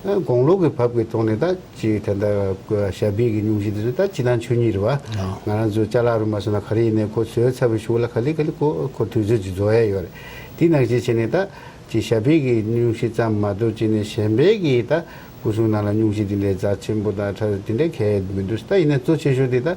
དགུང་ལོ་གི་བབ་ཀྱི་ཐོག་ནས་ད་ཅི་དེ་འདྲ་ཞབས་པད་ཀྱི་སྙུང་གཞི་འདི་ཚོ་ད་སྤྱི་བཏང་ཆོས་ཉིད་རེད་བ། ང་རང་ཚོ་ཅ་ལག་རུ་མ་སོང་ན་ག་རེ་ཡིན་ནའི་ཁོ་བཟོས་ཚར་བའི་གཞུག་ལ་ག་ལེ་ག་ལེ་ཁོ་ཁོ་དུས་ཚོད་ཅིག་རྫོགས་ཡ་ཡོད་རེད། དེ་ནང་བཞིན་བྱས་ནས་ད་ཅི་ཞབས་པད་ཀྱི་སྙུང་གཞི་ཙམ་མ་གཏོགས་བྱས་ནས་གཞན་པའི་གི་ད་སྐུ་གཟུགས་ནང་ལ་སྙུང་གཞི་འདི་འདྲའི་རྩ་ཆེན་པོ་དང་ཁྲ་འདི་འདྲའི་གལ་མི་འདུག་ད་ཡིན་ན་གཙོ་ཆེ་ཤོས་དེ་ད།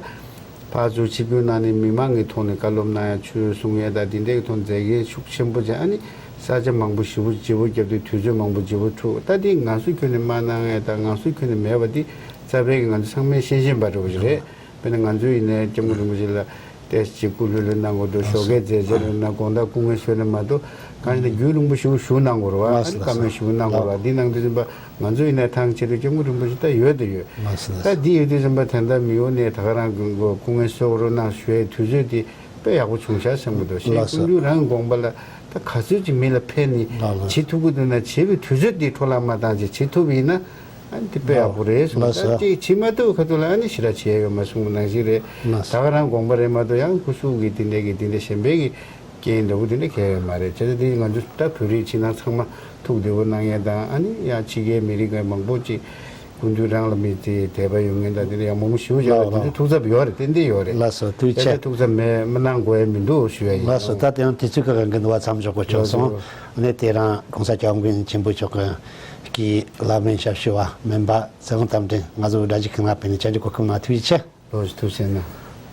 ཕར་ཚུར་ཆིབས་བསྒྱུར་གནང་ནས་མི་མང་གི་ཐོག་ནས་བཀའ་སློབ་གནང་ཡ་ཆོས་གསུང་ཡ་དང་དེ་འདྲའི་ཐོག་མཛད་འགན་ཤུགས་ཆེན་པོ་བྱས། ཨ་ནི་ས་ཆ་མང་པོ་ཞེ་པོ་བརྗེ་པོ་བརྒྱབ་དུས་དུས་ཚོད་མང་པོ་བརྗེ་པོ་འཁྲུག་ད་འདི་ང་ཚོའི་ཁྱོན་ནས་མ་གནང་ཡ་དང་ང་ཚོའི་ཁྱོན་ནས་མེད་པ་འདི་རྩ་བའི་གི་ང་ཚོ་ཚང་མས་ཤེས་བཞིན་པ་འདྲ་བོ་ཞིག་རེད། དཔེར་ན་ང་ཚོ་ཡིན་ནའི་སྐྱབས་མགོན་རིན་པོ་ཆེ་ལ་ཏོག་ཙམ་སྐུ་ལྷོད་ལྷོད་གནང་དགོས་འདུག་ཞོགས་ཀའི་མཛད་རྗེས་རེད་ན་དགོང་དག་སྐུ་ངལ་གསོས་ན་མ་གཏོགས་གང་ཡིན་ན་རྒྱུན་རིང་པོ་ཞིག་བཞུགས་གནང་དགོས་རེད་བ། ཨ་ནི་བཀའ་མོལ་ཞིག་གནང་དགོས་རེད་བ། འདི་གནང་དུས་ཙམ་པ། ང་ཚོ་ཡིན་ན་ཐང་ཆད་དུས་སྐྱབས་མགོན་རིན་པོ་ཆེ་ད་ཡོད་དུ་ཡོད། ད་འདི་ཡོད་དུས་ཙམ་པ་ད་ལྟ་མི་ཡོང་ནས་ད་ག་རང་གི་སྐུ་ངལ་གསོ་རོགས་གནང་ཞུ་ཡའི་དུས་ཚོད་དེ་དཔེ་ཡག་པོ་བྱུང་ཤག་བསམ་གི་འདུག་ཞེས་སྐུ་མདུན་རང་དགོངས་པ་ལ་ད་ག་ཚོད་ཅིག་མི་ལ་ཕན་ནི་བྱེད་ཐུབ་ཀྱི་འདུག་ན་བྱེད་པའི་དུས་ཚོད་དེ་འཕྲོ་བརླག་མ་བཏང་བྱས་བྱེད་ཐུབ་ཡིན་ན་ཨ་ནི་དེ་དཔེ་ཡག་པོ་རེད་གསུངས། ད་ཅིག་བྱེད་མ་ཐུབ་ཁ་ཐུག་ལ་ཨ་ནི་ཞེ་དྲག་བྱེད་ཡ་ཡོད་མ་གསུངས་པ་ནང་བཞིན་རེད། ད་ག་རང་དགོངས་པ་རེད་མ་གཏོགས་ཡང་སྐུ་གཟུགས་ཀྱི་དེ་འདྲ་གི་དེ་འདྲ་གཞན་པའི་གི་རྐྱེན་འདྲ་བོ་དེ་འདྲ་གང་ཡང་མ་རེད། བྱས་ཙང་དེ་ང་ཚོ་ད་བོད་རིགས་ཕྱི་ནང་ཚང་མ་ཐུགས་བདེ་པོ་གནང་ཡས་དང་ཨ་ནི་ཡང་ཕྱི་རྒྱལ་མི་རིགས་ཀྱི་མང་པོ་ཅིག་སྐུ་མདུན་རང་ལ་མི་དེ་དད་པ་ཡོད་མཁན་དང་དེ་འདྲ་ཡང་མང་པོ་ཞེ་པོ་ཅིག་ལ་དེ་ཚོ་ཐུགས་འཚབ་ཡོད་རེད། ཏན་ཏན་ཡོད་རེད། ལགས་སོ། ཐུགས་རྗེ་ཆེ། ཐུགས་འཚབ་མེད་མི་གནང་དགོས་ཡས་མི་འདུག་ཞུ་ཡ་ཡིན། ལགས་སོ། ད་དེ་ཡང་དུས་ཚོད་ཀྱི་དབང་གིས་འདུག་བ་མཚམས་འཇོག་དགོས་ཆོག་སོང་། ཨ་ནི་དེ་རིང་གོང་ས་སྐྱབས་མགོན་ཆེན་པོ་མཆོག་གི་ལམ་རིམ་ཞབས་ཞུ་བ་སྨན་པ་ཚེ་དབང་རྟ་མགྲིན་ང་ཚོ་འདྲ་གཅིག་ཁྱེད་རང་ཕེབས་ནས་བཅར་འདྲི་གོ་སྐབས་གནང་ཐུགས་རྗེ་ཆེ། ལོ་ཐུགས་རྗེ་གནང་།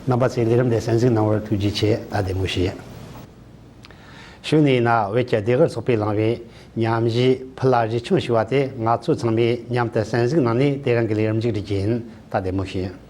རྣམ་པ་ཚོས་ལས་རིམ་དེ་གསན་གཟིགས་གནང་བར་ཐུགས་རྗེ་ཆེ། ད་བདེ་མོ་བྱོས། གཞུག་ནས་ཡིན་ན་བོད་ཀྱི་སྡེ་དགུ་ཚོགས་པས་བླངས་པའི་ཉམས་ཞིབ་ཕུལ་བ་གཞི་ཁྱོན་ཞུ་བ་དེ་ང་ཚོ་ཚང་མས་མཉམ་དུ་གསན་གཟིགས་གནང་ནས་དེ་རིང་གི་ལས་རིམ་མཇུག་སྒྲིལ་རྒྱུ་ཡིན། ད་བདེ་མོ་བྱོས།